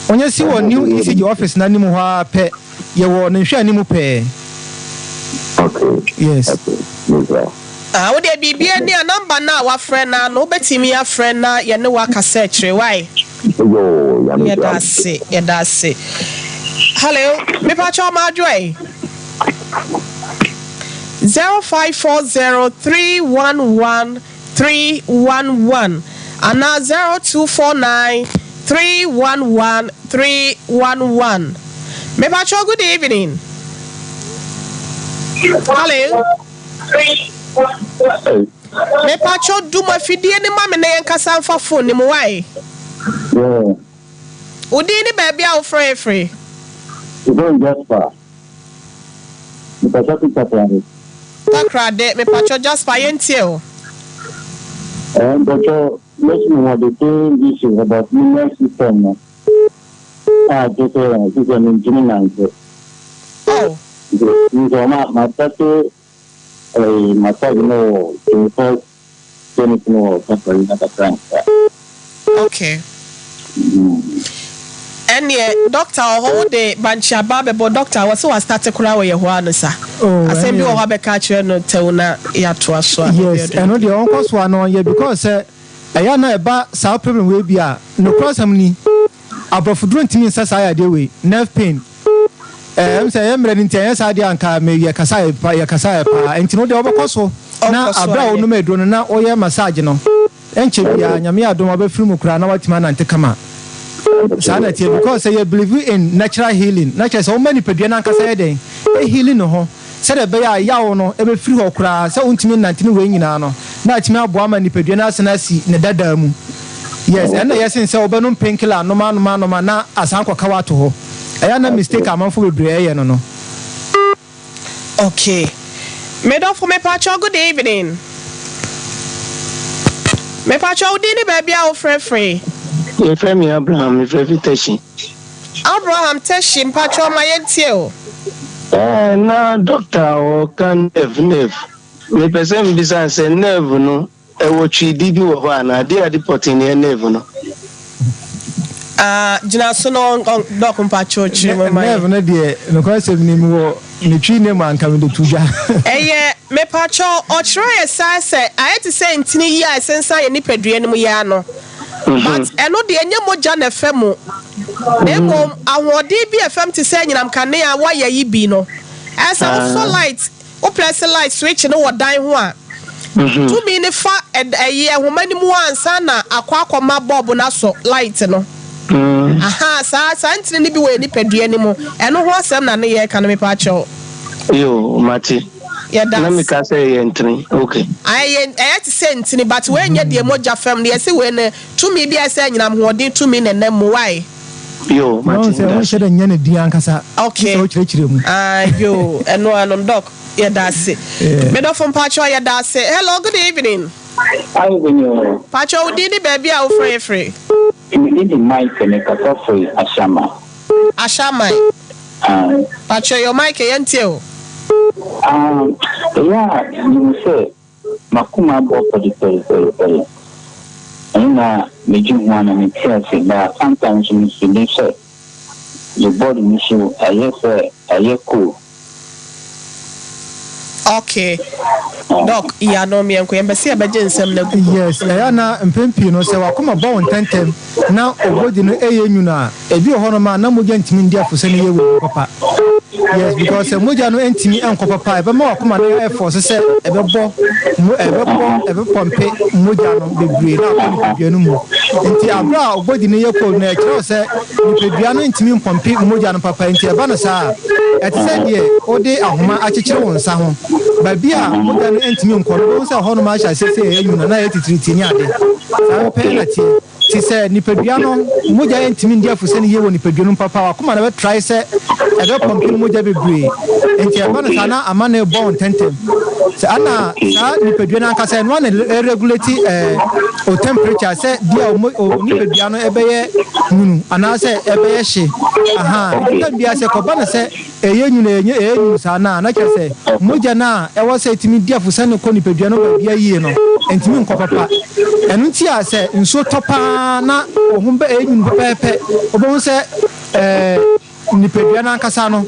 Wonya si wɔ New ECG office no anim hɔ ara pɛ, yɛwɔ ne nhwɛanim pɛɛ. Okay. Yes. Okay. Mesa. Ah, wo deɛ biribi ani a number no a wafrɛ no ara no wobɛtumi afrɛ na yɛne wo akasa akyire wai? Yoo, Nyame Yɛda nhyira mo. ase, yɛda ase. Hello, mepakyɛw madwo ɛ? 0540 311 311 anaa 0249 311 311. Mepakyɛw good evening. Hello. Mepakyɛw dum afidie no ma me na yɛnkasa mfa phone no mu wai? Yeah. Wo din ne baabi a wofrɛ yɛ firi? Yɛfrɛ me Jasper. Mekasa fi Takoradi. Takoradi, mepakyɛw Jasper yɛntie wo. Eh, mpakyɛw, mɛsi me wɔ the same issue about me nerve system no. A kyerɛ sɛ, sisɛ mentumi nante. Oh. Nti, nti ɔma, masate Ɛɛ massage no wɔ 21st clinic no wɔ Takoradi na kakra nkra. Okay. Ɛneɛ doctor wɔ hɔ wo de bankye aba abɛbɔ doctor wɔ sɛ wa starte koraa wɔ yɛ hɔ ano sa. Oh, Asɛm bi ɛneɛ. wɔ hɔ abɛka akyerɛ no tɛw na yɛatoa so a. Yes, ɛno deɛ ɔnkɔ so a na ɔnyɛ because sɛ ɛyɛ a na ɛba saa problem wei bi a, nokorɛ asɛm ni, Aborɔfoduro ntumi nsa saa yadeɛ wei, nerve pain. Ɛɛ, ɛm sɛ ɛyɛ mmerɛ no nti ɛnyɛ saa deɛ anka me yɛ kasaeɛ pa, yɛ kasaeɛ paa. Nti no deɛ wobɛkɔ so na Ɔnkɔ so aberɛ a ayɛ. wonom aduro no na woyɛ massage no, ɛnkyɛ biara Nyame adom a wobɛfiri mu koraa na woatumi anante kama. Saa na ɛteɛ because sɛ yɛ believe in natural healing na kyerɛ sɛ woma nipadua no ankasa yɛ dɛn? Ɛheali ne ho. Sɛdeɛ ɛbɛyɛ a yaw no bɛfiri hɔ koraa, sɛ wontumi nnante ne wei nyinaa no, na atumi aboa ama nipadua no asan asi ne dadaa mu. Yes, ɛno na ɛyɛ sen sɛ wobɛnom painkiller anom anom anom a na asan akɔka wo ato hɔ. Ɛyɛ a na mistake a amanfoɔ bebree ɛyɛ no no. Okay. Me dɔfo mepakyɛw good evening. Mepakyɛw wo din ne baabi a wo frɛ firi. Yɛfrɛ me Abraham, mefrɛ fi Teshie. Abraham Teshie mpakyɛw ma yɛntie o. Ɛɛ na doctor a ɔka nerve nerve mepɛ sɛ mebisa no sɛ nerve no ɛwɔ twidi bi wɔ hɔ anaa adeɛ ade pɔtee ne yɛ nerve no. Ah gyina so na ɔn doc mpakyɛw kyerɛ mu ma yɛn. Nerve no deɛ nokwasɛm ni mewɔ ne twi name a anka mede to dwa. Ɛyɛ mepakyɛw ɔkyerɛ yɛ saa sɛ ayɛ te sɛ ntini yi a ɛsensan yɛn nipadua no mu yi ara no. But ɛno deɛ ɛnyɛ mogya na ɛfa mu, na mmom ahoɔden bi a ɛfa mu te sɛ anyinam kanea a wɔayɛ yi bi no. Ɛyɛ sɛ wosɔ light, wo press light switch no wɔ dan ho a, tumi no fa ɛyi nhoma no mu ansa na akɔ akɔma bulb no asɔ light no. Aha, saa saa ntini no bi wɔ yɛn nipadua no mu. Ɛno ho asɛm na ne yɛreka no, mepa kyɛw. Yo, mate. Yɛda Na ase. meka sɛ ɛyɛ ntini. Ok. Ɛyɛ ɛyɛ te sɛ ntini but wei nyɛ deɛ mogya fam no yɛse wei no tumi bi a ɛsɛ anyinam hoɔden tumi na ɛnam mu why? Yo, Na mate wohu sɛ meda wonhyɛ ase. da nnya ne din ankasa gye Ok sɛ wokyerɛkyerɛ mu. Ah yoo ɛno ano no doc yɛda ase. Yeah. Me dɔfo mpakyɛw yɛda ase. Hello good evening. Evening o. Pakyɛw wo din ne baabi a wofrɛ yɛ firi? Me din de Michael, me kasa firi Ashama. Ashama. Aye. Pakyɛw your mic yɛntie o. Ah, ɛyɛ a mehu sɛ m'akoma abɔ pɛrepɛrepɛrepɛre. Ɛno na megye ho a na mete ase, but sometimes me feeli sɛ me body no so ayɛ sɛ ayɛ cold. Okay Doc yi ano meɛnkɔ yɛmpɛ sɛ yɛbɛgye nsɛm no agu hɔ. Yes, ɛyɛ a na mpɛn pii no sɛ w'akoma bɔ wo ntɛntɛm na wo body no ɛyɛ nwunu a, ebi wɔ hɔnom a na mogya ntumi ndi afosɛ no yie wɔ mu papa. Yes, because sɛ mogya no ntumi nkɔ papa a, ɛbɛma w'akoma no ayɛ force sɛ ɛbɛbɔ mo ɛbɛbɔ ɛbɛpɔmpe mogya no bebree na akɔ nipadua no mu. Nti abere a wo body no yɛ cold no ɛkyerɛ wo sɛ nipadua no ntumi mpɔmpe mogya no papa nti ɛba no saa a, ɛte sɛ deɛ wode ahoma akyekyere wo nsa ho. Baabi a mogya no ntumi nkɔ no, wobɛhu sɛ hɔnom ahyɛ aseɛ sɛ ɛyɛ nwunu na ɛyɛ titiritii ne ade. Saa pɛpɛɛ na ɛteɛ. Te sɛ nipadua no, mogya ntumi ndi afusane yie wɔ nipadua no mu papa. W'akoma no bɛtrae sɛ ɛbɛpɔmpe mogya bebree. Enti ɛba no saa na ama no rebɔ wo ntɛmntɛm. Sɛ ana saa nipadua no ankasa ɛno ara na ɛregulate ɛɛ o temperature sɛ bi a o nipadua no ɛbɛyɛ nwunu anaasɛ ɛbɛyɛ hye. Aha, nti tam biara sɛ kɔba no sɛ Ɛyɛ nwunu a ɛnyɛ ɛyɛ nwunu saa no a, na kyerɛ sɛ mogya no a ɛwɔ sɛ ɛtumi di afosane kɔ nipadua no baabiara yie no, ɛntumi nkɔ papa. Ɛno nti a sɛ nsuo tɔ pa ara na wo ho bɛ ɛyɛ nwunu pɛpɛɛpɛ, wobɛhu sɛ ɛɛ nipadua no ankasa no,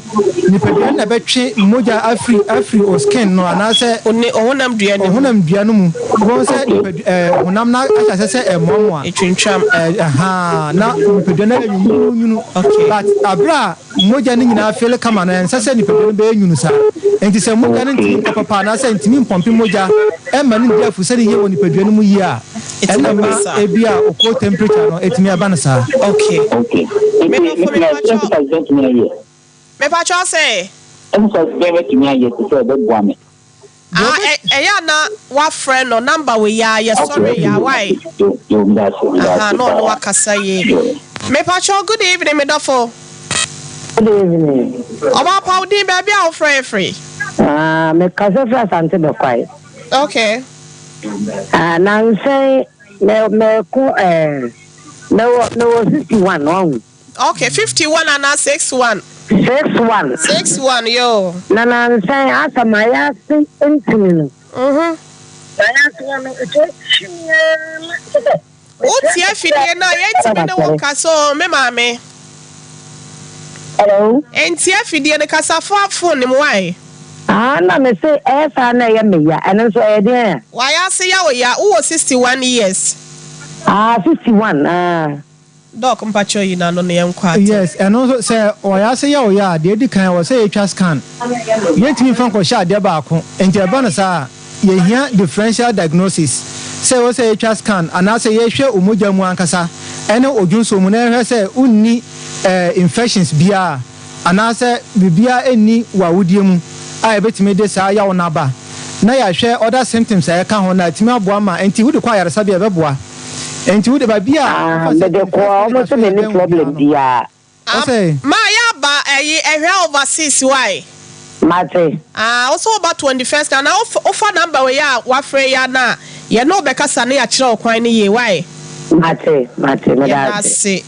nipadua no na ɛbɛtwe mogya afiri afiri o skin no anaasɛ One ɔhonam dua no mu. ɔhonam dua no mu. Wobɛhu sɛ nipadua ɛɛ honam no ahyɛ aseɛ sɛ ɛmoamoa. Ɛtwintwam. Ɛɛ ahaa na nipadua no ayɛ nwununwunu. Okay. But aberɛ a Mogya no nyinaa fele kama no, ɛnsɛ sɛ nipadua no bɛyɛ nwunu saa. Enti sɛ mogya no ntumi nkɔ papa anaasɛ ɛntumi mpɔmpe mogya mma no ndi afusane yie wɔ nipadua no mu yie a, ɛna ɛma ebia wo cold temperature no tumi aba no saa. Okay. Okay. Nti Me dɔfo me mepakyɛw. exercise bɛtumi ayɛ? Mepakyɛw sɛ? Exercise bɛn mɛtumi ayɛ te sɛ ɛbɛboa me? Ah, ɛyɛ a na wafrɛ no number wei a yɛsɔre yɛ a why? Aha, na ɔno wakasa yie. Mepakyɛw, good evening, me dɔfo. Good evening. Ɔbaa pa, wo din, baabi a wofrɛ yɛ firi? Ah, mekasa firi Asante Bɛkwae. Okay. Ah, nansɛn mɛ mɛko ɛɛ mɛwɔ mɛwɔ 61 ɔho. Okay, 51 anaa 61? 61. 61 yoo. Na nansɛn asa mayɛ ase ntini no. Mayɛ ase hɔ no ɛtɔ twi mi ara ma kyɛ sɛ. Wotie afidie no a yɛntumi ne wo nkasa o me maame. Hello. Ntie afidie no kasa fa phone no mu why? Ah na me se ɛyɛ saa na ɛyɛ me ya ɛno nso ɛyɛ deɛn a. Wayɛ ase ya wo ya wowɔ 61 years. Ah 61 ah. Doc mpakyɛw yi n'ano na yɛnkɔ atɛm. Yes ɛno nso sɛ ɔyɛ ase yɛ wo ya a deɛ edi kan ɛwɔ sɛ yɛtwa scan yɛntumi nfa nkɔhyɛ adeɛ baako nti ɛba no saa a yɛhia differential diagnosis sɛ ɛwɔ sɛ yɛtwa scan anaasɛ yɛhwɛ wo mogya mu ankasa ɛne wo dwonsɔ mu na yɛhwɛ sɛ wonni eh infections biara anaasɛ biribiara nni w'awodeɛ mu a ɛbɛtumi de saa yaw no aba na yɛahwɛ other symptoms a ɛka ho na atumi aboa ma nti wode kɔ ayaresabea ɛbɛboa. Enti wo de baabi a Ah, wofa sɛ mede kɔ a 21st wɔn minute se aso me yɛ ni bɛn wo problem biara no, biara. Ah, ɔsɛ. ma yɛaba ɛyi ɛhwɛ overseas why? Mate. Ah, wo sɛ woba 21st anaa wofa number wei a wafrɛ yi a na yɛne wo bɛkasa na yɛakyerɛ wo kwan no yie why? Mate, mate, meda Yɛda ase. ase.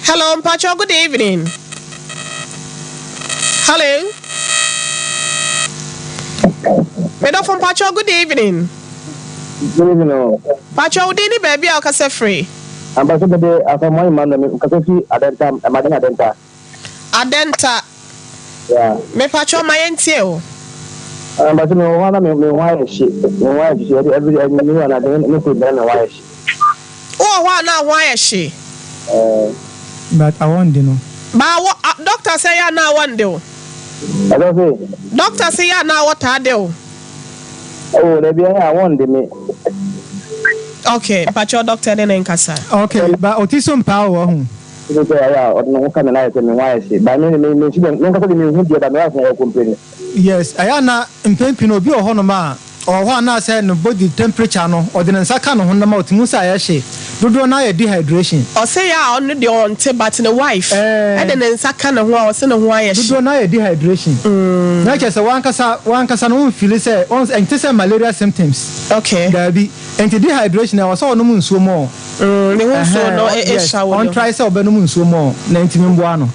Hello, mpakyɛw good evening. Hello. Medɔfo mpakyɛw good evening. Good evening o. Pakyɛ wo din ne baabi a wokasa firi? Ampa so mede Asamoah Emmanuel me kasa fi Adenta, Ɛmaden Adenta. Adenta. Yeah. Me pakyɛ ma yɛn tie o. Ampa so me wɔ hɔ na me me ho ayɛ hye, me ho ayɛ hye every every anwummere anadwo ne ne kɔ gyina me ho ayɛ hye. Wo wɔ hɔ a na ho ayɛ hye? Eh. But awɔ nde no. Ba awɔ, doctor sɛ yɛ a na awɔ nde o. Ɛdɔ se. Doctor se yɛ a na awɔ taa de o. Oh dabi ɛyɛ a wɔn de me. Ok mpakyɛw doctor ne ne nkasa. Ok ba oti so mpaa o wahu. Sɛ sɛ ɛyɛ a ɔde ne ho ka me na ayɛ sɛ me ho ayɛ hye ba me me me nso deɛ me nkasa de me nhu deɛ ba me wife na ɛyɛ complain. Yes ɛyɛ a na mpɛn pii no obi wɔ hɔ nom a ɔwɔ hɔ a na sɛ ne body temperature no ɔde ne nsa ka ne honam a ɔtumi hu sɛ ayɛ hye dodoɔ no ara yɛ dehydration. Ɔse yɛ a ɔno deɛ ɔnte but ne wife de ne nsa ka ne ho a ɔse ne ho ayɛ hye. Dodoɔ no ara yɛ dehydration na kyerɛ sɛ wankasa wankasa no wo nfili sɛ wahu sɛ ɛnte sɛ malaria symptoms Okay. daabi nti dehydration ɛwɔ sɛ ɔnom nsuo more Mm, ne ho nsuo no ɛhɛn yes ɛhyɛ wo ne ho. ɔntry sɛ ɔbɛnom nsuo more na ɛntumi mboa no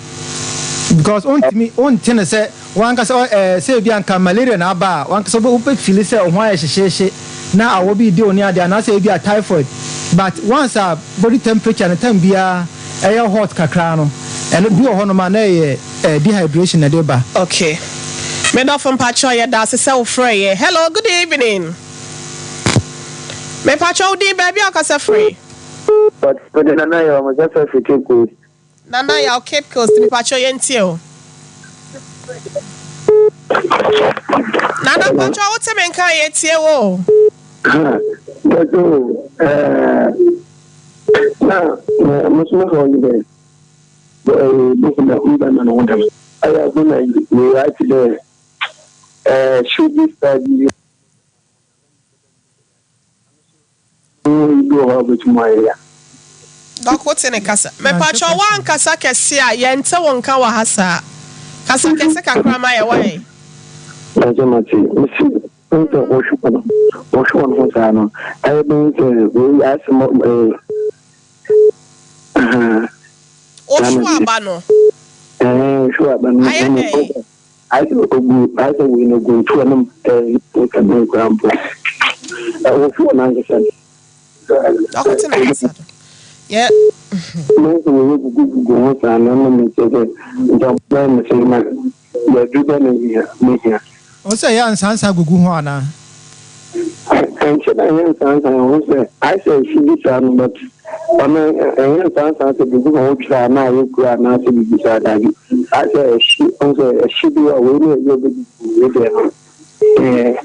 because ɔntumi wonte no sɛ W'ankasa ɔ ɛɛ sɛ ebia anka malaria na aba a, w'ankasa wobɛ wobɛ feeli sɛ wo ho ayɛ hyehyeehye na awɔ bi redi wo ne adeɛ anaasɛ ebia typhoid. But once a body temperature no time biara ɛyɛ hot kakra no, ɛno bi wɔ hɔnom a na ɛyɛ ɛɛ dehydration na ɛde ba. Ok me dɔfo mpakyɛw yɛda ase sɛ wo frɛ yɛ hello good evening mepakyɛw wo din baabi a wokasa firi. But mede Nana Yaw mekasa firi Cape Coast. Nana Yaw Cape Coast mepakyɛw yɛntie o. Nana mpakyɛw wote me nka a yɛtie wo o. Mpakyɛw o ɛɛ na mo nso mo haw nye dɛ bohu na mbɛma no ho dɛm ayɛ abo na wei ayɛ tse dɛ ɛɛ hyew bi saa bi. Bi wɔ hɔ a wobɛtumi ayɛ ya. Doc wote ne kasa. Mepakyɛw woankasa kɛse a yɛnte wo nka wɔ ha saa. Kasa kɛse kakra ma yɛ wai. Mpakyɛw mate. Mese wohu sɛ wɔhwe wɔn wɔhwe wɔn ho saa no ayɛ bɛhu sɛ wei ayɛ sɛ mɔ ɛɛ ahaa. Wohwe aba no. Ɛɛ wohwe aba no. Ayɛ dɛn? Ayɛ sɛ ogu ayɛ sɛ wei no ogu ntoa no mu ɛɛ watermelon koraa mpo ɛwɔ fi wɔn ankasa. Ɔkɔte na kasa do. Yɛ. Mo nso mo yɛ gugu gugu ho saa na ɛna mo kyerɛ sɛ nti ɔbɛn mo sɛ na yɛduru bɛ na hia mo hia. Ɔsɛ ɛyɛ a nsansa gugu ho anaa? Ɛnkyɛ na ɛyɛ nsansa ɛho sɛ ayɛ sɛ ɛhye bi saa no but ɔno ɛnyɛ nsansa sɛ biribi na wotwerɛ a na ayɛ kuro anaasɛ biribi saa daabi ayɛ sɛ ɛhye ɔhu sɛ ɛhye bi a wei ne ɛyɛ ɔbɛdidi wei deɛ no ɛɛ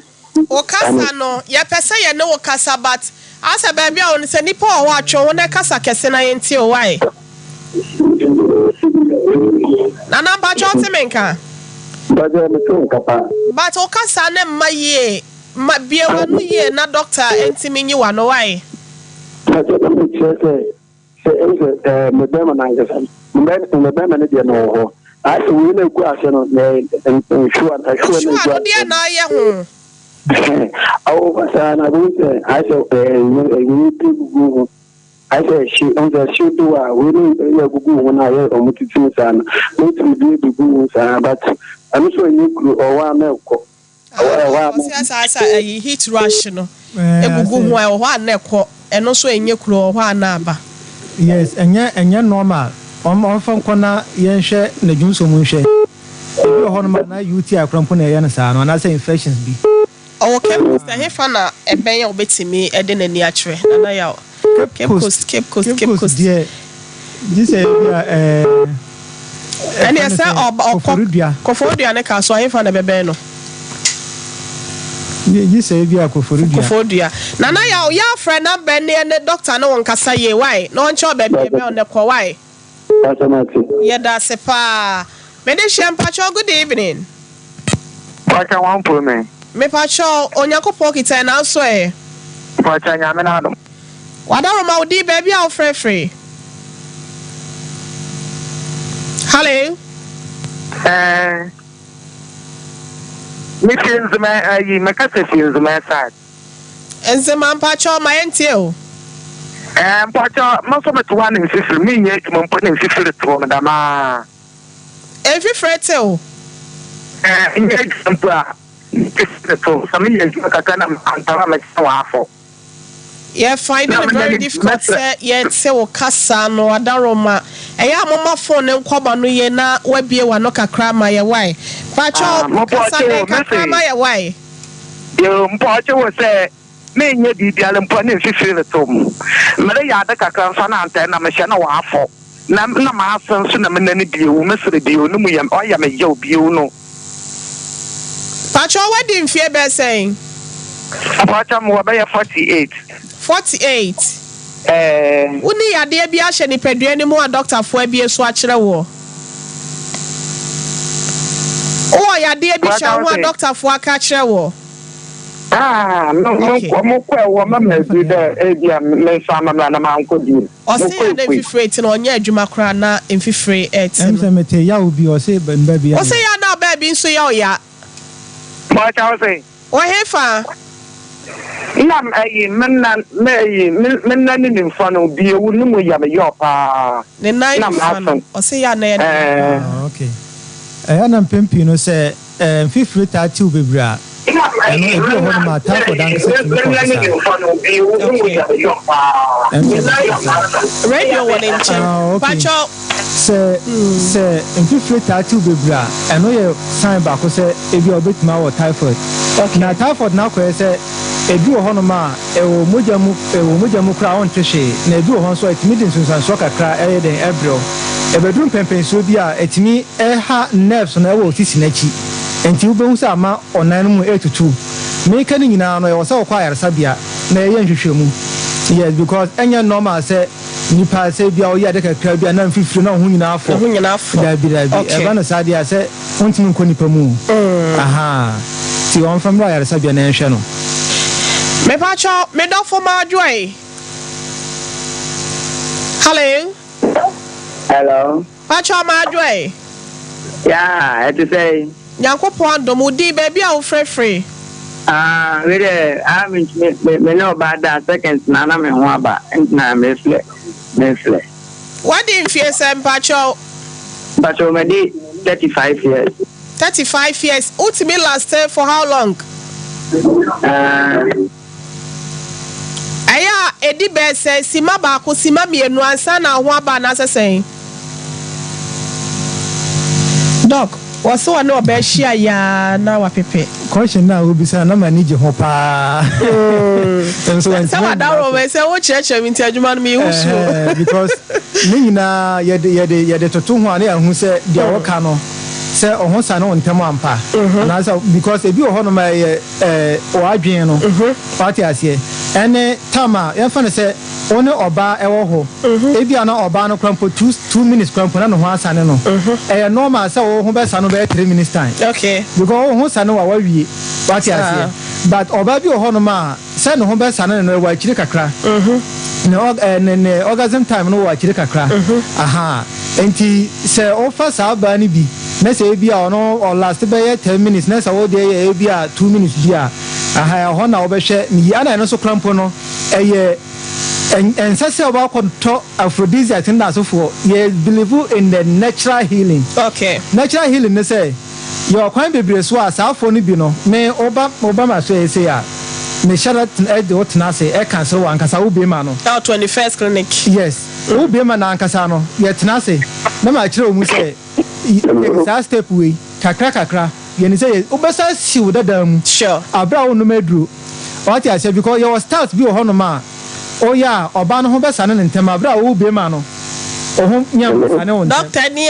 Wo kasa no yɛpɛ sɛ yɛne wo kasa but asɛ baabi a wo no sɛ nipa wɔ hɔ a twe wo ho na kasa kɛse na yɛntie o why? Nana mpakyɛ wote me nka? Mpakyɛ mete wo nka paa. But wo kasa no mma yie. Ma bue w'ano yie na doctor ntumi nyi w'ano wai. Mpakyɛw na mekyerɛ sɛ sɛ ehu sɛ ɛɛ me bɛrima no ankasa no me bɛ me bɛrima no deɛ no wɔ hɔ ayɛ sɛ wei na egu ase no na nhwiwa nhwiwa na egu Nhwiwa no ase deɛ na ayɛ ho. Awo ba saa na wobɛhu sɛ ayɛ sɛ ɛɛ nwene bi gugu ho ayɛ sɛ ɛhye ɛhu sɛ ɛhye do a wei no ɛyɛ agugu ho na ayɛ ɔmo titi no saa no na otumi bi ebi gu ho saa but ɛno nso ɛnyɛ kuro ɔwɔ a na ɛkɔ. Ah, ɔsi asa asa ɛyi heat rush no egugu ho a ɛwɔ hɔ a na ɛkɔ ɛno nso ɛnyɛ kuro ɛwɔ hɔ a na aba. Yes ɛnyɛ ɛnyɛ normal ɔm ɔmfa nkɔ na yɛnhwɛ n'adwunsɔ mu nhwɛ ebi wɔ hɔ nom a na UTI koraa mpo na ɛyɛ no saa no anaasɛ infections bi. Ɔwɔ Cape Coast, ɛhefa na ɛbɛn a obetumi de n'ani akyerɛ? Nana Yaw. Cape Coast, Cape Coast, Cape Coast deɛ gye sɛ ebi a ɛɛ. Ɛnneɛ sɛ ɔba ɔkɔ Koforidua. Koforidua ne Kasoa ɛhefa na ɛbɛbɛn no? Gye sɛ ebi a Koforidua. Koforidua. Nana Yaw, yɛ afrɛ number ne ɛne doctor ne wo nkasa yie wai na ɔnkyerɛ wo baabi a ɛbɛn wo na kɔ wai. Pastor mate. Yɛdase paa. Mede hyɛ mpakyɛw good evening. Mpakyɛw wɔn mpo me. Mepakyɛw Onyankopɔn kita yɛn nanso ɛ. Mpakyɛw Nyame n'adom. Wadaroma wo din baabi a wo frɛ firi. Hallo. Ɛɛ me fi nzema ayi me kasa fi nzema side. Nzema mpakyɛw ma yɛn tie o. Ɛɛ mpakyɛw me nso me te hɔ a na mfifiri me nyɛ adwuma mpo na mfifiri te hɔ me dɛm aa. Mfifire te wo. Ɛɛ menyɛ adwuma mpo a mfifire te wo sɛ meyɛ adwuma kakra na antaa a mɛkyɛ wɔ afɔ. Yɛ find it very difficult sɛ yɛte wo kasa no Adaroma. Ɛyɛ a momma phone no nkɔ mo ano yie na woabue w'ano kakra ma yɛ wai. Mpakyɛw kasa den kakra ma yɛ wai. Yoo mpakyɛw wo sɛ menyɛ biribiara mpo a ne mfifiri reto m. Mereyɛ ade kakra nso a na antaa na mehyɛ na wafɔ. Na na m'ase nso na me nan bio, me sere bio, ne mu yɛ ɔyɛ me yaw bio no. Patrɔ wadi mfie bɛɛ sɛn? Mpakyɛ mewɔ bɛyɛ 48. 48? Ɛɛ. Wonni yadeɛ bi ahyɛ nipadua no mu a dɔktafoɔ abue so akyerɛ woɔ? Wowɔ yadeɛ bi hyɛ wo ho a dɔktafoɔ aka akyerɛ woɔ? Ah, me Okay. mo kɔ ɛwɔ mama aduru dɛ ebi a me nsa ama me na mankɔ bio. Ɔse Mokɔ a na ekue. mfifire te no ɔnyɛ adwuma koraa na mfifire te Ɛm no. sɛ mete yaw bi ɔse mba bi Ɔse ayɛ. ya na ɔbaa bi nso yɛ ɔya. Mpakyɛw ɔse. Wɔ hefa? Nna ɛyi me nan me ɛyi me me nan ne nimfa no bi ewu ne mu yɛ me yaw paa. Ne nan Nna nifa no m'aso ɔse ya na ɛyɛ ne ya ɛɛ. paa. Ah ok. Ɛyɛ na mpɛn pii no sɛ eh, mfifire taa tew bebree a, ɛno ebi wɔ hɔnom a typhoid ankasa tumi kɔ so saa. Okay. Ɛno deɛ mete aseɛ. Radio wɔ ne nkyɛn. Ah, okay. Pakyɛw. Sɛ sɛ mfifire taa tew bebree a, ɛno yɛ sign baako sɛ ebi a wobetumi awɔ typhoid. Okay. Na typhoid no akɔyɛ sɛ ebi wɔ hɔnom a ɛwɔ mogya mu ɛwɔ mogya mu koraa a wonte hwee, na ebi wɔ hɔ nso a etumi de nsunsuansoɔ kakra ɛyɛ dɛn ɛbrɛ wo. Ɛbɛduru mpɛnpɛnsoɔ bi a etumi ɛha nerves no ɛwɔ wo sisi no akyi, nti wobɛhu sɛ ama ɔnan no mu ɛretutu. Meka ne nyinaa no ɛwɔ sɛ wokɔ ayaresabea na yɛyɛ nhwehwɛmu. Yes, because ɛnyɛ normal sɛ nipa sɛ ebia woyɛ ade kakra bi a na mfifire na wo ho nyinaa Ne afɔ. ho nyinaa afɔ. Dabi dabi, Okay. ɛba no saa deɛ a sɛ wontumi nkɔ nipa mu o. Ahaa, nti wɔmfa mmra ayaresabea na yɛnhwɛ no. Mepakyɛw, me dɔfo Marjoy. Hello. Hello. Pakyɛw Marjoy. Yeah, ɛte sɛn? Nyankopɔn adom, wo din, baabi a wo frɛ firi. Ah, me deɛ, ah, me me me me ne ɔbaa da seconds na na me ho aba, nti na me flɛ, me flɛ. Wadi mfie sɛn mpakyɛw? Mpakyɛw madi 35 years. 35 years, wotumi laste for how long? Ah. Ɛyɛ a ɛdi bɛɛ sɛ simma baako, simma mmienu ansa na ho aba anaasɛ sɛn? Doc, wɔse wɔne ɔbaa hyia yɛ a na wapepe. Question no a wobisa no na m'ani gye ho paa. Nso Sɛ wantumi wada ammua hɔ so. sɛ wokyerɛkyerɛ me nti adwuma no mehu so. Ɛhɛn, because ne nyinaa yɛde yɛde yɛde toto ho a na yɛahu sɛ deɛ wɔka no sɛ ɔho sane wo ntɛm ampa anaasɛ because ebi wɔ hɔnom a ɛyɛ ɛɛ w'adwene no wate aseɛ ɛne tam a yɛmfa no sɛ wo ne ɔbaa ɛwɔ hɔ ebi a na ɔbaa no kora mpo two minutes kora mpo na ne ho asane no ɛyɛ normal sɛ wo ho bɛsa no bɛyɛ 3 minutes time Okay. because wo ho sane wa wawie wate aseɛ. But ɔbaa bi wɔ hɔnom a sɛ ne ho bɛsane no no ɛwɔ akyire kakra. Ne org eh, ne ne orgasm time no wɔ akyire kakra. Ahaa. Nti sɛ wofa saa baa no bi na sɛ ebi a ɔno ɔlast bɛyɛ 10 minutes na sɛ wo deɛ yɛ ebi a 2 minutes bi a, aha, ɛhɔ na wobɛhwɛ ne yie. Ɛna ɛno nso koraa mpo no ɛyɛ ɛnsɛ sɛ wobɛkɔtɔ aphrodisiacs ne n'asefoɔ. Yɛ believe in the natural healing. Natural healing ne sɛ yɛwɔ kwan bebree so a saa afoɔ no bi no me woba woba ma so ɛyɛ sei a mehyɛ da ɛde wo tena ase ɛka sɛ wo ankasa wo bema no. Ɛwɔ 21st Clinic. Yes, wo bema no ankasa no yɛtena ase na makyerɛ wo mu sɛ take saa step wei kakra kakra yɛne sɛ yɛ wobɛsa si wo dadaa mu abere a wonnom aduro. Wate aseɛ? Because yɛwɔ styles bi wɔ hɔnom a woyɛ a ɔbaa no ho bɛsane ne ntɛm abere a wo bema no wo ho nya nsane wo ntɛm. Doctor nie.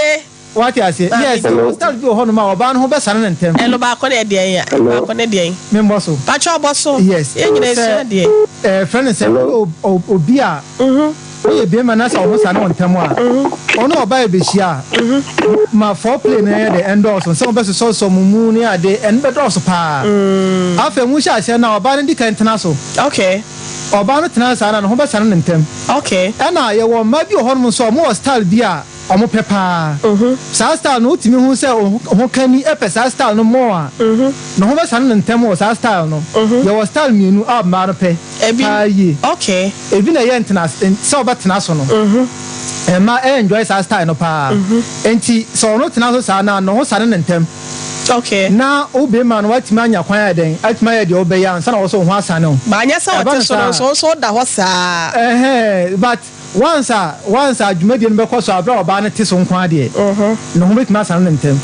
Wate aseɛ? Yes, yɛwɔ styles bi wɔ hɔnom a ɔbaa no ho bɛsane ne ntɛm. Ɛno baako ne ɛdeɛn a? Baako ne deɛn? Membɔ so. Pakyɛ ɔbɔ so. Yes. Yɛn nyinaa esua Sɛ adeɛ. Frɛ no sɛ woyɛ obi a woyɛ bɛrima na sɛ wo ho sane wo ntɛm a, ɔne ɔbaa ɛbɛhyia a, ma foreplay no yɛ dɛ ɛndɔɔso, sɛ mobɛsosɔsosɔ mo mu ne ade, ɛno bɛdɔɔso paa. Afei mohyɛ aseɛ no a, ɔbaa no di kan tena so. Ɔbaa no tena saa no a, ne ho bɛsane no ntɛm. Ɛna yɛwɔ mmaa bi wɔ hɔnom nso a, wɔwɔ style bi a wɔpɛ paa. Saa style no, wotumi hu sɛ wo ho kani pɛ saa style no more a, ne ho bɛsane no ntɛm wɔ saa style no. Yɛwɔ style mmienu a mmaa no pɛ paa yie. Ebi na ɛyɛ ntena sɛ wobɛtena so no. Mmaa enjoy saa style no paa. Enti sɛ ɔno tena so saa no a, ne ho sane no ntɛm. Na wo bɛrima no watumi anya kwan ayɛ dɛn? Atumi ayɛ deɛ wobɛyɛ ansa na wo nso wo ho asane wo. But anyɛ sɛ Ɛba ɔte no so no saa nso, wo nso woda hɔ saa. Ɛhɛn, but once a once a dwumadie no bɛkɔ so a, berɛ a ɔbaa no te so nko ara deɛ, ne ho bɛtumi asane no ntɛm.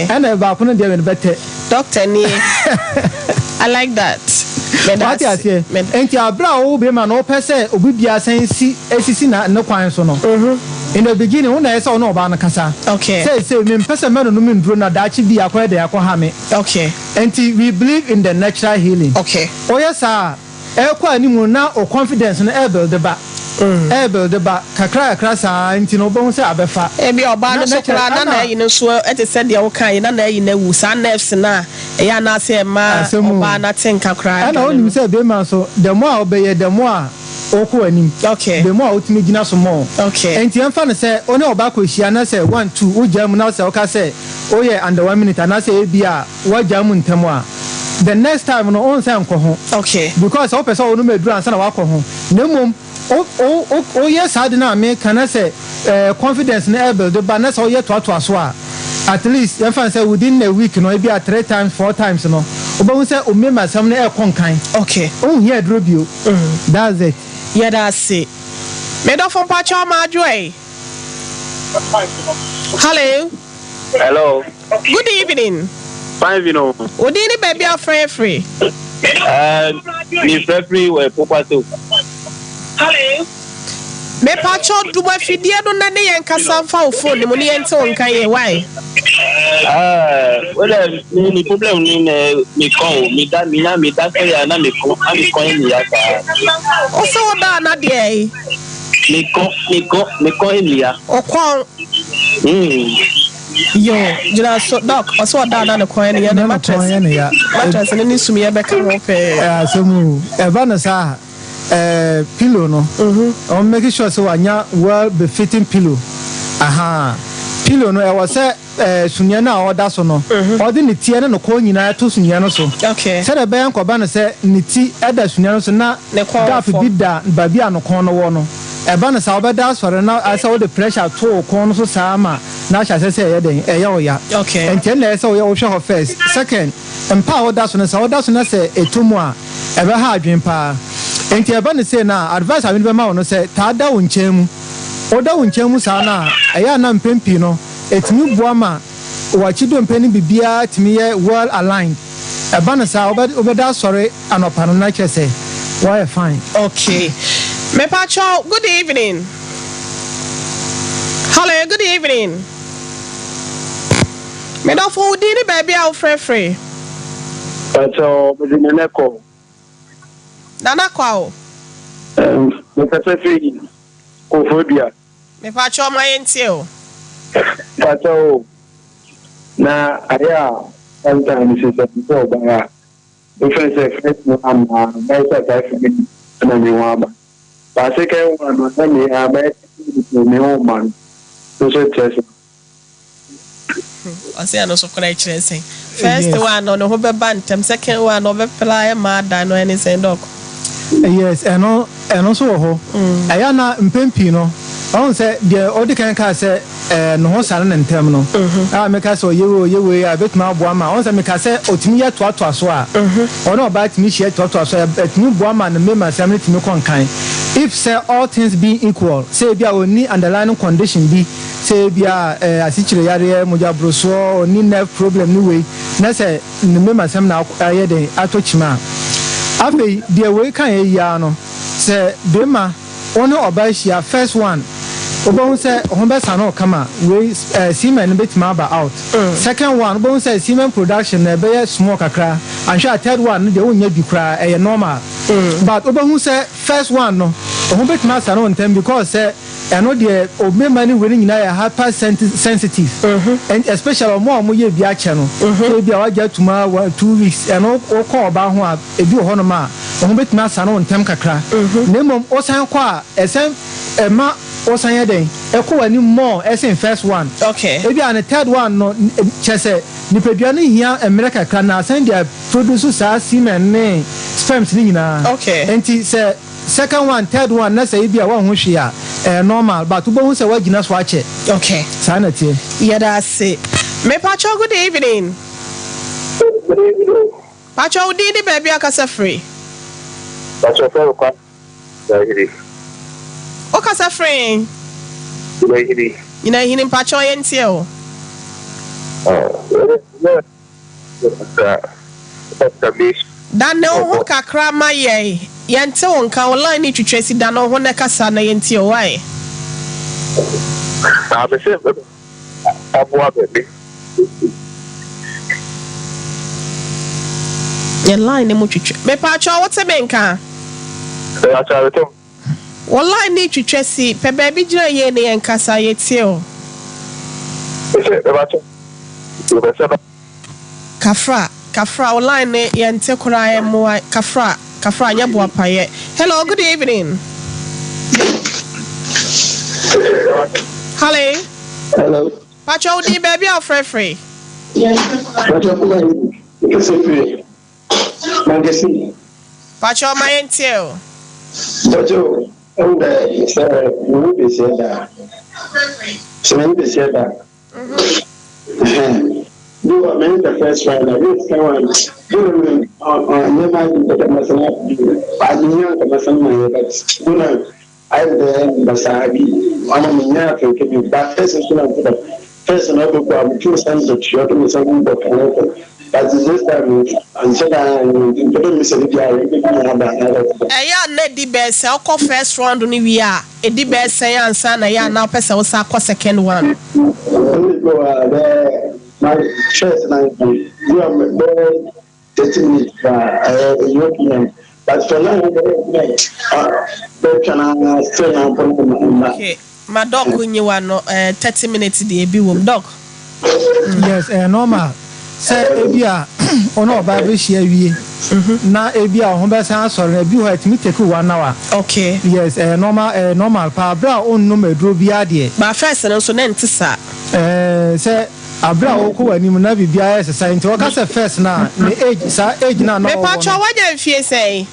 Ɛna baako no deɛ mede bɛtɛ. Doctor nie. I like that. Meda Wate ase. aseɛ? Enti aberɛ a wo bɛrima no wopɛ sɛ obi biara san si sisi na ne kwan so no, in the beginning wo na ɛyɛ sɛ wo ne ɔbaa no kasa. Seesei mempɛ sɛ mɛnonom nnuro na daakye bi akɔyɛ dɛn akɔha me. Enti we believe in the natural healing. Woyɛ saa a, ɛrekɔ anim no na wo confidence no ɛrebuilde ba. Ɛrebuilde ba kakra kakra saa nti no wobɛhu sɛ abɛfa. Ebia ɔbaa no Na nso natural koraa na ɛna. n'ayi no nso te sɛ deɛ wokae yi, na n'ayi no awu. Saa nerves no a ɛyɛ anaasɛ ɛma Asɛm o. ɔbaa no ate nka koraa Ɛna adwane wonim no. sɛ bɛrima nso the more a wobɛyɛ the more a wokɔ w'anim. The more a wotumi gyina so more. Enti yɛmfa no sɛ wo ne ɔbaa kɔhyia na sɛ one two wogyaa mu na sɛ woka sɛ woyɛ under one minute anaasɛ ebia woagyaa mu ntɛm a, the next time no wonsan nkɔ ho. Because sɛ wopɛ sɛ wonom aduru ansa na woakɔ ho. Na mmom wo wo wo woyɛ saa ade no a meka na sɛ eh, confidence no ɛrebuild ba na sɛ woyɛ toatoa so a, at least yɛmfa no sɛ within a week no ebia three times, four times no, wobɛhu sɛ wo mmemasɛm no ɛrekɔ nkan. Wonhia aduro bio. That's it. Yɛda ase. Me dɔfo mpakyɛw madwo ɛ. Hello. Hello. Good evening. Fine evening o. Wo din ne baabi a wofrɛ yɛ firi? Ɛɛ, mi frɛ firi wɔ Pokwase. Hello. Mepakyɛw dum afidie no na ne yɛn kasa mfa wo phone no mu ne yɛn nte wo nka yie why? Ɛɛ, wo dɛ mi mi problem ni na mi kɔn o, mi da mi na mi da sɛ ya na mi kɔn na mi kɔn yɛ mi ya saa. Wo sɛ wo da na deɛ yi? Mi kɔn mi kɔn mi kɔn yɛ mi ya. O kɔn. Yo, gyina so doc, ɔsɛ ɔda na ne kɔn yɛ ne ya ne mattress. Mattress ne ne sumiyɛ bɛka ho pɛɛ. Ɛɛ asɛm o, ɛba no saa. Eh, pillow no, ɔmo make sure sɛ wanya well befitting pillow. Ahaa, pillow no ɛwɔ sɛ eh, sumiiɛ no a ɔda so no, ɔde ne ti ne ne kɔn nyinaa to sumiiɛ no so. Sɛdeɛ ɛbɛyɛ nkɔba no sɛ ne ti da sumiiɛ no so na gap bi da baabi a ne kɔn no wɔ no. Ɛba no saa wobɛda asɔre na ayɛ sɛ wode pressure to wo kɔn no so saa ma na ahyɛ aseɛ sɛ ɛyɛ dɛn, ɛyɛ wo ya. Nti ɛno na ɛyɛ sɛ woyɛ wohwɛ hɔ first. Second, mpa a woda so no, sɛ woda so na sɛ ɛtɔ mu a, Ɛbɛha adwene paa. Enti ɛba no sei no a, advice a mede bɛma wo no sɛ, taa da wo nkyɛn mu. Woda wo nkyɛn mu saa no a, ɛyɛ a na mpɛn pii no, ɛtumi boa ma w'akyi dompe ne biribiara tumi yɛ well aligned. Ɛba no saa a, wobɛda asɔre anɔpa no na kyerɛ sɛ woayɛ fine. Okay. Mepakyɛw, good evening. Hello, good evening. Me dɔfo, wo din ne baabi a wofrɛ firi? Pakyɛw, mede Nana Kɔ. Nana Kwaw. Um, mekasa firi Koforidua. Mepakyɛw ma yɛntie o. Pakyɛw, na ayɛ a sometimes sɛ mepɛ ɔbaa a. Mfɛn sɛ first one na bɛyɛ sɛ 5 minutes ɛna me ho aba. But second one no, na me ha bɛyɛ 30 minutes na me ho ma no. Nso kyerɛ sɛ Ɔsɛ ɛno nso koraa kyerɛ sɛn? First one no, ne ho bɛba ntɛm. Second one no, ɔbɛpla ɛma ada no, ɛne sɛn, Doc? Yes, ɛno nso wɔ hɔ. Ɛyɛ na mpɛn pii no, ɔhu sɛ deɛ ɔdi kan kaa sɛ ne ho sane ne ntɛm no a, meka sɛ ɔyɛ wei, ɔyɛ wei a, ɛbɛtumi aboa ma ɔhu sɛ meka sɛ ɔtumi yɛ toatoa so a, ɔne ɔbaa tumi hyia toatoa so a, ɛtumi boa ma ne mmarima asɛm no tumi kɔ nkan. If sɛ all things being equal, sɛ ebi a ɔnni underlying condition bi, sɛ ebi a asikyire yareɛ, mogyaborosoɔ, ɔnni nerve problem ne wei, na sɛ ne mmarima asɛm na ayɛ den atɔ kyima a, afei deɛ wei ka yɛ yiara no, sɛ bɛrima wo ne ɔbaa hyia first one, wobɛhu sɛ ho bɛsane wo kama. Wei semen no bɛtumi aba out. Second one, wobɛhu sɛ semen production no ɛbɛyɛ small kakra. Anhwɛ a, third one no deɛ, wonnya bi koraa. Ɛyɛ normal, but wobɛhu sɛ first one no, ho bɛtumi asane wo ntɛm because sɛ ɛno deɛ, mmarima ne wei no nyinaa yɛ hyper sensitive, and especially ɔmo a ɔmo yɛ bi akyɛ no, ebi a wagye atuma 2 weeks, ɛno wokɔ ɔbaa ho a, ebi wɔ hɔnom a ɔho bɛtumi asane wo ntɛm kakra. Na mmom wosan kɔ a, ɛsɛn ɛma wosan yɛ dɛn ɛkɔ w'anim more ɛsen first one. Ebi a ne third one no, kyɛ sɛ nipadua no hia mmerɛ kakra na asan de produce saa semen ne sperms ne nyinaa. Nti sɛ second one, third one na sɛ ebi a wɔnho hwee a, ɛyɛ normal, but wobɛhu sɛ woagyina so akyɛ. Saa na teɛ. Yɛda ase. Mepakyɛw, good evening. Pakyɛw, wo din ne baabi akasa firi? Pakyɛw, fɛn kwa Nyinahini. Wokasa firi? Nyinahini. Nyinahini, mpakyɛw, yɛntie o. Kakra masturbation. Dane wo ho kakra ma yɛn. Yɛnte wo nka, wo line ne twitwa si. Dane wo ho na kasa na yɛntie o, wae. Na me sɛ aboa me. Yɛn line ne mu twitwa. Mepakyɛw, wote me nka? Mepakyɛw, mete. Wo line ne twitwa si. Pɛ baabi gyina yie ne yɛn kasa, yɛtie o. Sɛ mepakyɛw, mepɛ sɛ Kafra, kafra, wo line ne yɛnte koraa. Mmoa, kafra, kafra, nyɛ boapayɛ. Hello, good evening. Hello. Hello. Pakyɛw, wo din, baabi a wofrɛfrɛ? Pakyɛw, kuma yi kese firi Mankesi. Pakyɛw, ma yɛntie o. Pakyɛw, ɛwɔ sɛ mene besia da. Sɛ mene besia da. Bi wɔ mene the first round, na bi second one. Bi wɔ me nneɛma adi nkɛtɛ masana adi nyɛ nka masana ma yɛ, but bi na ayɛ dɛ basaa bi ama me nya afɛnkɛ bi ba. First nso na mpɛ first na ɔbɛkɔ a metu nsa ntɔtua ɔde me nsa bɔ kan kɔ, but this time ankyɛ da mpɛ dɛ mesɛ ne bi a yɛn bi na aba na ɔbɛkɔ. Ɛyɛ a na ɛdi bɛɛ sɛ wokɔ first round no wie a, ɛdi bɛɛ sɛn ansa na ɛyɛ a na wopɛ sɛ wosa akɔ second one? Ɛne bi wɔ a bɛɛ my first na bi a bɛɛ 30 minutes na ɛyɛ ɛyɛ okay, but for now bɛyɛ bɛtwa na still na mpɔ na ma. Okay, ma Doc nyiwa no 30 minutes deɛ, ebi wɔ mu, Doc. Yes, ɛyɛ normal sɛ ebi a ɔne ɔbaa bɛhyia wie na ebi a ɔho bɛsan asɔre no, ebi hɔ a ɛtumi take one hour. Yes, ɛyɛ normal, ɛyɛ normal paa abere a ɔnnom aduro biara deɛ. Ba first no nso ne nte saa. Sɛ abere a wɔkɔ wɔ anim na biribiara yɛ sesa, nti wɔka sɛ first na ne age, saa age na na ɔwɔ Mepatwa, wanya mfie sɛn?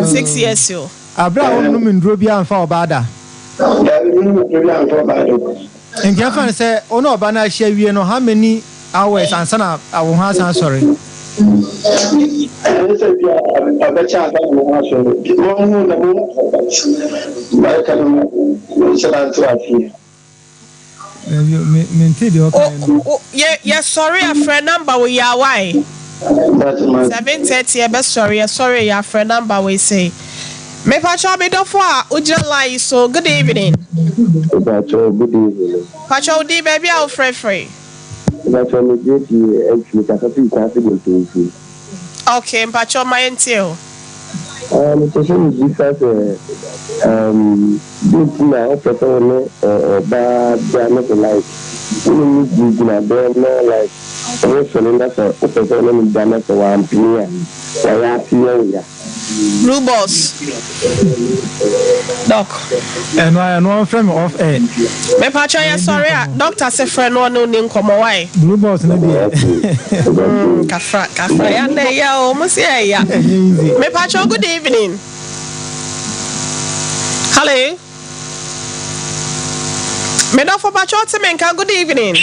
6 years o. Abere a wɔnnom nduro biara nfa ɔbaa da. Nti ɛfa no sɛ ɔne ɔbaa no ahyia wie no, how many hours ansa na wo ho asan sɔre? Ɛne sɛ bi a ɔbɛkyɛ ansa na mo ho asɔre mo ho na mo but mɛka no nhyɛ da nte aseɛ. Mente deɛ ɔka no. Yɛsɔre afrɛ number wo yɛ awae. 7:30 yɛbɛsɔre, yɛsɔre yɛ afrɛ number wei sei. Mepakyɛw, me dɔfo a wogyina line yi so, good evening. Mepakyɛw, good evening. Pakyɛw, wo din, baabi a wofrɛfrɛ? Mepakyɛw, me gye ti atwi kasa fi Kwase Bontonsi. Okay, mpakyɛw, ma yɛntie o. Mepɛ sɛ mebisa sɛ dɛn nti na wopɛ sɛ wo ne ɔbaa da ne so, like wo ne no gyinagyina dɛm na like Wo sɔre na sɛ wopɛ sɛ wo ne no da na sɛ wampene a, wayɛ ase yɛ wo ya. Blue boss. Doc. Ɛno ara ɛno ɔnfrɛ me off air. Mepakyɛ yɛ sɔre a doctor se frɛ no ɔne wo ni nkɔmɔ why. Blue boss no deɛ. Kafra kafra ya na ɛya o mo se ɛya. Ɛnyɛ easy. Mepakyɛ good evening. Hello. Medɔfo pakyɛ ɔte me nka good evening.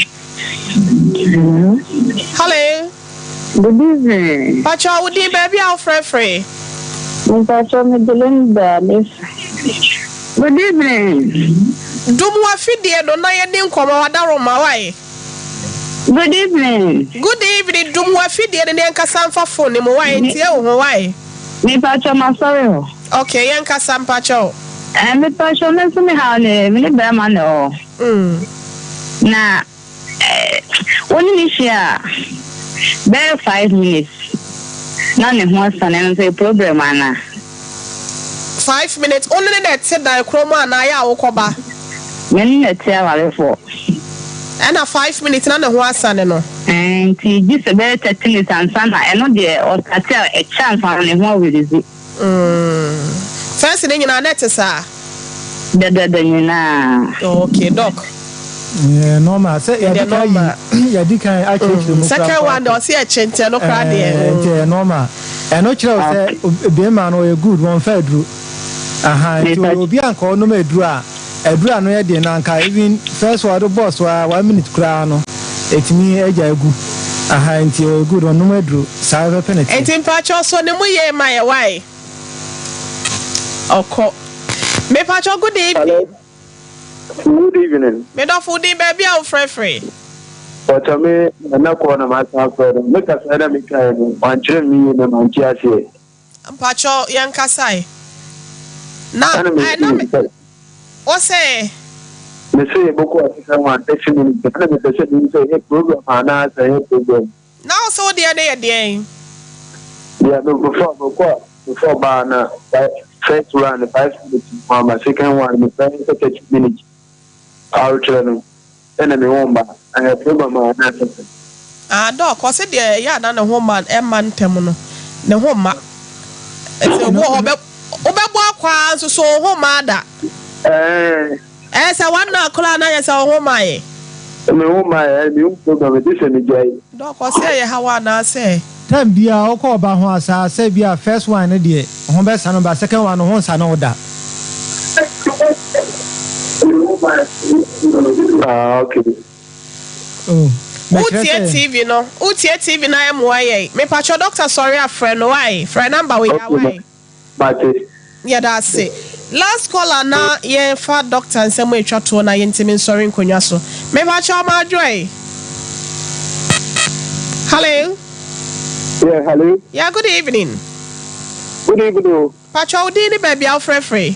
Hello. Good evening. Pakyɛ wo din baabi a wofrɛ firi. Mpakyɛ me de Linda me Good evening. Dum wafidie no na yɛni nkɔmɔ wadaroma wae. Good evening. Good evening dum wafidie no na yɛnkasa mfa phone no mu wae ntie wo ho wae. Mepakyɛ masɔre hɔ. Ok yɛnkasa mpakyɛ wo. Ɛɛ mepakyɛ me nso me haw ne me ne bɛrima na ɛwɔ hɔ. Na. Wo ne no hyia a, bɛyɛ 5 minutes na ne ho asane, ɛno nso yɛ problem anaa? 5 minutes, wo ne no na ɛte dan korɔ mu anaa yɛ a wokɔba? Me ne no ɛte awarefoɔ. Ɛna 5 minutes na ne ho asane no? Ɛɛ, nti gye sɛ bɛyɛ 30 minutes ansa na ɛno deɛ ɔstart a ɛkyɛ ansa na ne ho awurezi. First ne nyinaa na ɛte saa? Dɛdɛdɛ nyinaa. Okay, doc. Yeah, normal. Sɛ yɛdi kan yi yɛdi kan akyerɛkyerɛ mu. Second one de ɔsi ɛkyɛ nti ɛno koraa deɛ. Nti ɛyɛ normal. Ɛno kyerɛ wo sɛ bɛrima no ɔyɛ good, wɔn fɛ aduro. Aha, nti ɔyɛ obi a nka ɔnom aduro a aduro a no yɛ den na nka even first one ɔde bɔɔ so a 1 minute koraa no etumi agya egu. Aha, nti ɔyɛ good, ɔnom aduro saa pɛpɛ na ɛteɛ. Nti mpakyɛw so ne mu yie ma yɛ wae. Ɔkɔ. Mepakyɛw, good evening. Hello. Good evening. Medɔfo, din baabi a wofrɛfrɛ. Pɔtɔ me nana kɔɔ na masan afrɛ no. Me kasa na metwaeɛ no, wankyerɛ me yie na mante aseɛ. Mpakyɛw yɛnkasae. Na Ɛna me ɛna me wo sɛ. Me se yɛbɛkɔ asesa one 30 minutes. Ɛna mepɛ sɛ mehu sɛ ɛyɛ program anaasɛ ɛyɛ program. Na wo sɛ wo deɛ no yɛ deɛn? Yeah, me before before before baa na first one 5 minutes mu ama, second one me pɛ sɛ 30 minutes awokyerɛ no ɛna me ho mba, ɛyɛ program a anaasɛ sɛ. Ah, doc, ɔse deɛ ɛyɛ a na ne ho ma ɛma ntɛm no, ne ho mma. Ɛsɛ obi wɔ hɔ bɛ wobɛbɔ akɔ a nso so wo ho mma ada. Ɛɛ sɛ one hour koraa na yɛ sɛ wo ho ma yɛ. Me ho mma yɛ, me ho program ɛte sɛ me gya yi. Doc, ɔse ɛyɛ haw anaasɛ. Time biara wokɔ ɔba ho a saa sɛ bi a first one no deɛ ho bɛsa no, ba second one no ho nsa no wo da. Ah, okay. Oh, mɛkyerɛ Wotie sɛ. TV no, wotie TV na ɛmmoa yɛn. Mepakyɛw doctor sɔre a frɛ no wae. Frɛ number wei a Okay, wae. mate. Yɛda ase. Last caller na yɛmfa doctor nsɛm a ɛtwa toɔ na yɛntumi nsɔre nkonnwa so. Mepakyɛw ma adwoe. Hello. Yeah, hello. Yeah, good evening. Good evening. Pakyɛw, wo din ne baabi a wofrɛfrɛ.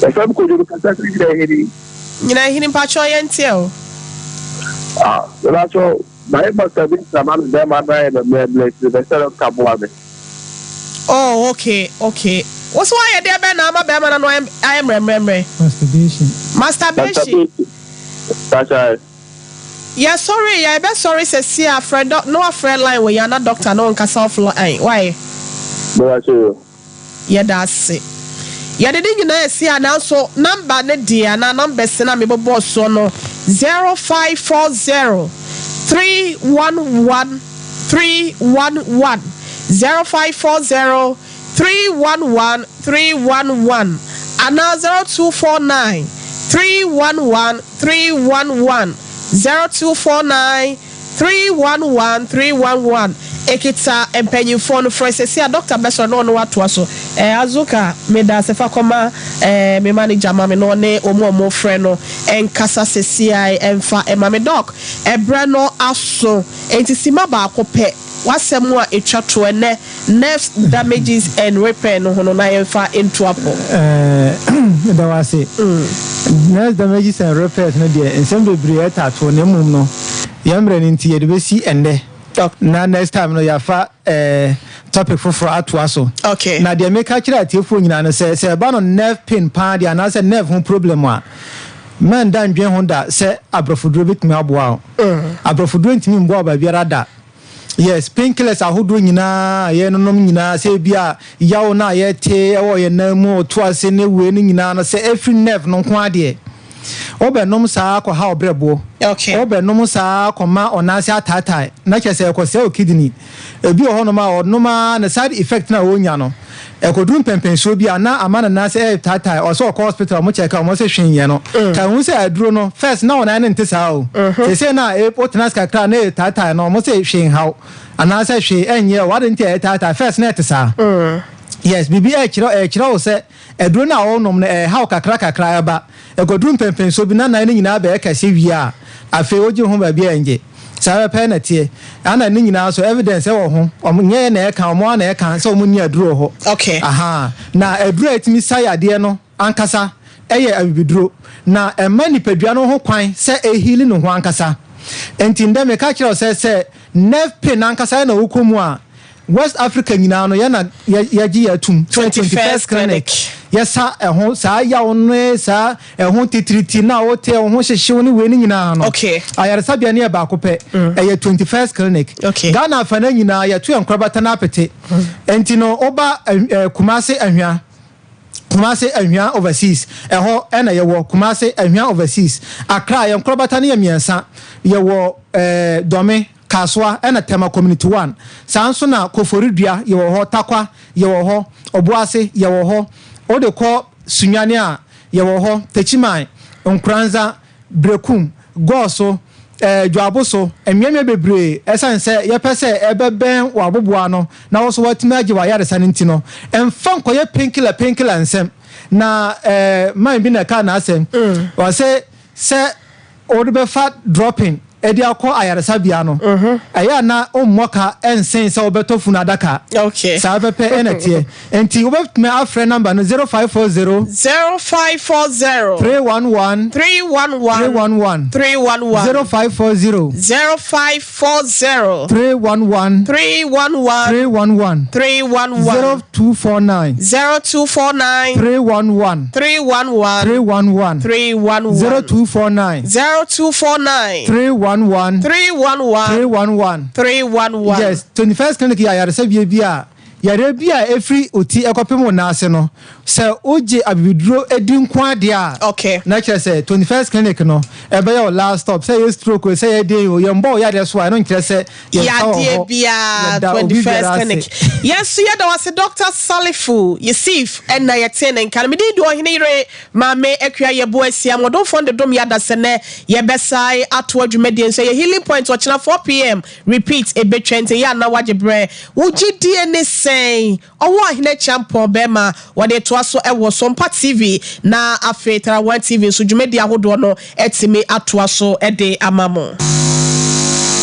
Yɛfrɛ me Kojo, mekasa firi Nyinahini. Nyinahini, mpakyɛw yɛntie o. Ah, mebakyɛw, mayɛ masturbation ama me bɛrima no ayɛ me mmerɛmmerɛ nti mepɛ sɛ doctor boa me. Oh, okay. Wo so ayɛ deɛ bɛn na ama bɛrima no ano ayɛ mmerɛmmerɛmmerɛ? Masturbation. Masturbation. Masturbation. Yɛsɔre yɛ yɛbɛsɔre sɛsi a frɛ dɔ na wafrɛ line wɔ yɛn ana doctor na ɔnkasa off line wae. Mebakyɛw. Yɛda ase. Yɛde ne nyinaa asi a nanso number ne deɛ anaa numbers no a mebobɔɔ soɔ no, 0540 311 311, 0540 311 311 anaa 0249 311 311, 0249 311 311. Ekita mpanyinfoɔ no, frɛ sɛsi a doctor bɛsɔrɔ na ɔno watoa so. Azuka, meda ase fa kɔma me manager ma me na ɔne wɔn a wɔfrɛ no nkasa sɛsi a ɛmfa ɛma me. Doc, ɛbrɛ no aso nti sima baako pɛ, wasɛm a etwa to ɛnɛ nerves damages and repair no ho no na yɛmfa nto apɔ. Meda wo ase. Nerves damages and repairs no deɛ, nsɛm bebree ɛta to, na mmom no yɛn mmerɛ no nti yɛde bɛsi ɛnnɛ na next time no yɛafa topic foforɔ atoa so. Na deɛ meka kyerɛ atiefoɔ nyinaa no sɛ ɛba no nerve pain paa deɛ anaasɛ nerve ho problem a, Mɛnda ndwen ho da sɛ abrɔfoduro bɛtumi aboa wo. Abrɔfoduro ntumi mboa wo baabiara da. Yes, painkillers ahodoɔ nyinaa a yɛnonom nyinaa, sɛ ebi a yaw no a yɛte wɔ yɛn nan mu, ɔto ase ne wei no nyinaa no, sɛ ɛfiri nerve no nko ara deɛ, wobɛnom saa kɔha wo berɛboɔ. Okay. Wobɛnom saa kɔma ɔnan ase ataatae, na kyerɛ sɛ ɛkɔsɛe wo kidney. Ebi wɔ hɔnom a ɔnom ara ne side effect no a ɔnya no, ɛkɔduru mpɛnpɛnsoɔ bi a na ama ne nan ase ɛretaatae, ɔsɛ ɔkɔ hospital a wɔn check a wɔn se hwee nyɛ no. Ka hu sɛ aduro no, first na ɔnan no nte saa o. Seesei no a wotena ase kakra a na ɛretaatae no, wɔn se hwee nhaw anaasɛ hwee ɛnyɛ o, adɛn nti a ɛretaatae? First na ɛte saa. Yes, biribi ɛrekyerɛ ɛrekyerɛ wo sɛ aduro no a wonom no ɛrehaw kakra kakra ɛba. Ɛkɔduru mpɛnpɛnsoɔ bi na nan no nyinaa bɛyɛ kɛse wie a, afei wogye wo ho baabi a ɛngye. Saa pɛpɛɛ na ɛteɛ. Ɛna ne nyinaa nso evidence ɛwɔ ho. Wɔn, nyɛ yɛn na ɛka, wɔn ara na ɛka sɛ wɔn nni aduro wɔ hɔ. Okay. Ahaa. Na aduro a ɛtumi sa yadeɛ no ankasa ɛyɛ abibiduro. Na ɛma nipadua no ho kwan sɛ ɛheali ne ho ankasa. Nti ndɛ meka kyerɛ wo sɛ, sɛ nerve pain ankasa ɛna wokɔ mu a, West Africa nyinaa no yɛn na yɛgye yɛ atum sɛ 21st clinic yɛsa ɛho saa yaw no saa ɛho titiriti na wote ɛho hyehyew ne wei no nyinaa no ayaresabea no yɛ baako pɛ mm. ɛyɛ 21st clinic Ghana afa no nyinaa yɛto yɛn nkorabata no apete mm. nti no woba eh, Kumase Ahwea Kumase Ahwea Overseas ɛhɔ ɛna yɛwɔ Kumase Ahwea Overseas Accra yɛn nkorabata no yɛ mmiɛnsa yɛwɔ eh, Dɔme Kasoa ɛna Tema Community One. Saa nso na Koforidua yɛwɔ hɔ, Tarkwa yɛwɔ hɔ, Obuasi yɛwɔ hɔ, wode kɔ Sunyani a yɛwɔ hɔ, Techiman, Nkoranza, Berekum, Goaso, eh, Dwaboso, mmeammea bebree. Ɛsiane sɛ yɛpɛ sɛ ɛbɛbɛn w'aboboano na wo nso woatumi agye w'ayaresa no nti no, mfa nkɔyɛ painkiller painkiller nsɛm. Na eh, man bi na ɛkaa n'asɛm, ɔse sɛ wode bɛfa dropping de akɔ ayaresabea no, ɛyɛ a na wommɔ ka nsen sɛ wobɛtɔ funu adaka. Saa pɛpɛ na ɛteɛ. Enti wobɛtumi afrɛ number no 0540. 0540. 311. 311. 311. 311. 0540. 0540. 311. 311. 311. 311. 0249. 0249. 311. 311. 311. 311. 0249. 0249. 311. 311. 311. 311. Yes, 21st Clinic yɛ ayaresabea bi a yareɛ bi a ɛfiri wo ti kɔpem wo nan ase no, sɛ wogye abibiduro di nko ara deɛ a, Okay. na kyerɛ sɛ 21st Clinic no ɛbɛyɛ wo last stop. Sɛ ɛyɛ stroke o, sɛ ɛyɛ deɛn o, yɛmbɔ wo yadeɛ so a, ɛno nkyerɛ sɛ yɛnsa wɔ Yadeɛ hɔ. biara, Yɛda obi 21st biara Clinic. ase. Yɛn nso yɛda wo ase Doctor Salifu Yusif ɛna yɛtee ne nka no. Me din de Ɔhene Yere Maame Akua Yeboah Asiam. Ɔdomfoɔ no de dom yɛ adasɛ nnɛ yɛbɛsae atoa dwumadie nso. Ɛyɛ Healing Point ɔkyena 4pm repeat ɛbɛtwa nti ɛyɛ a na wagye berɛ. Wo gyedie ne sɛn? Ɔwɔ Ahene Acheampong bɛɛma wɔde toa so wɔ Sompa TV na afei Tarawan TV nso dwumadie ahodoɔ no atumi atoa so de ama mo.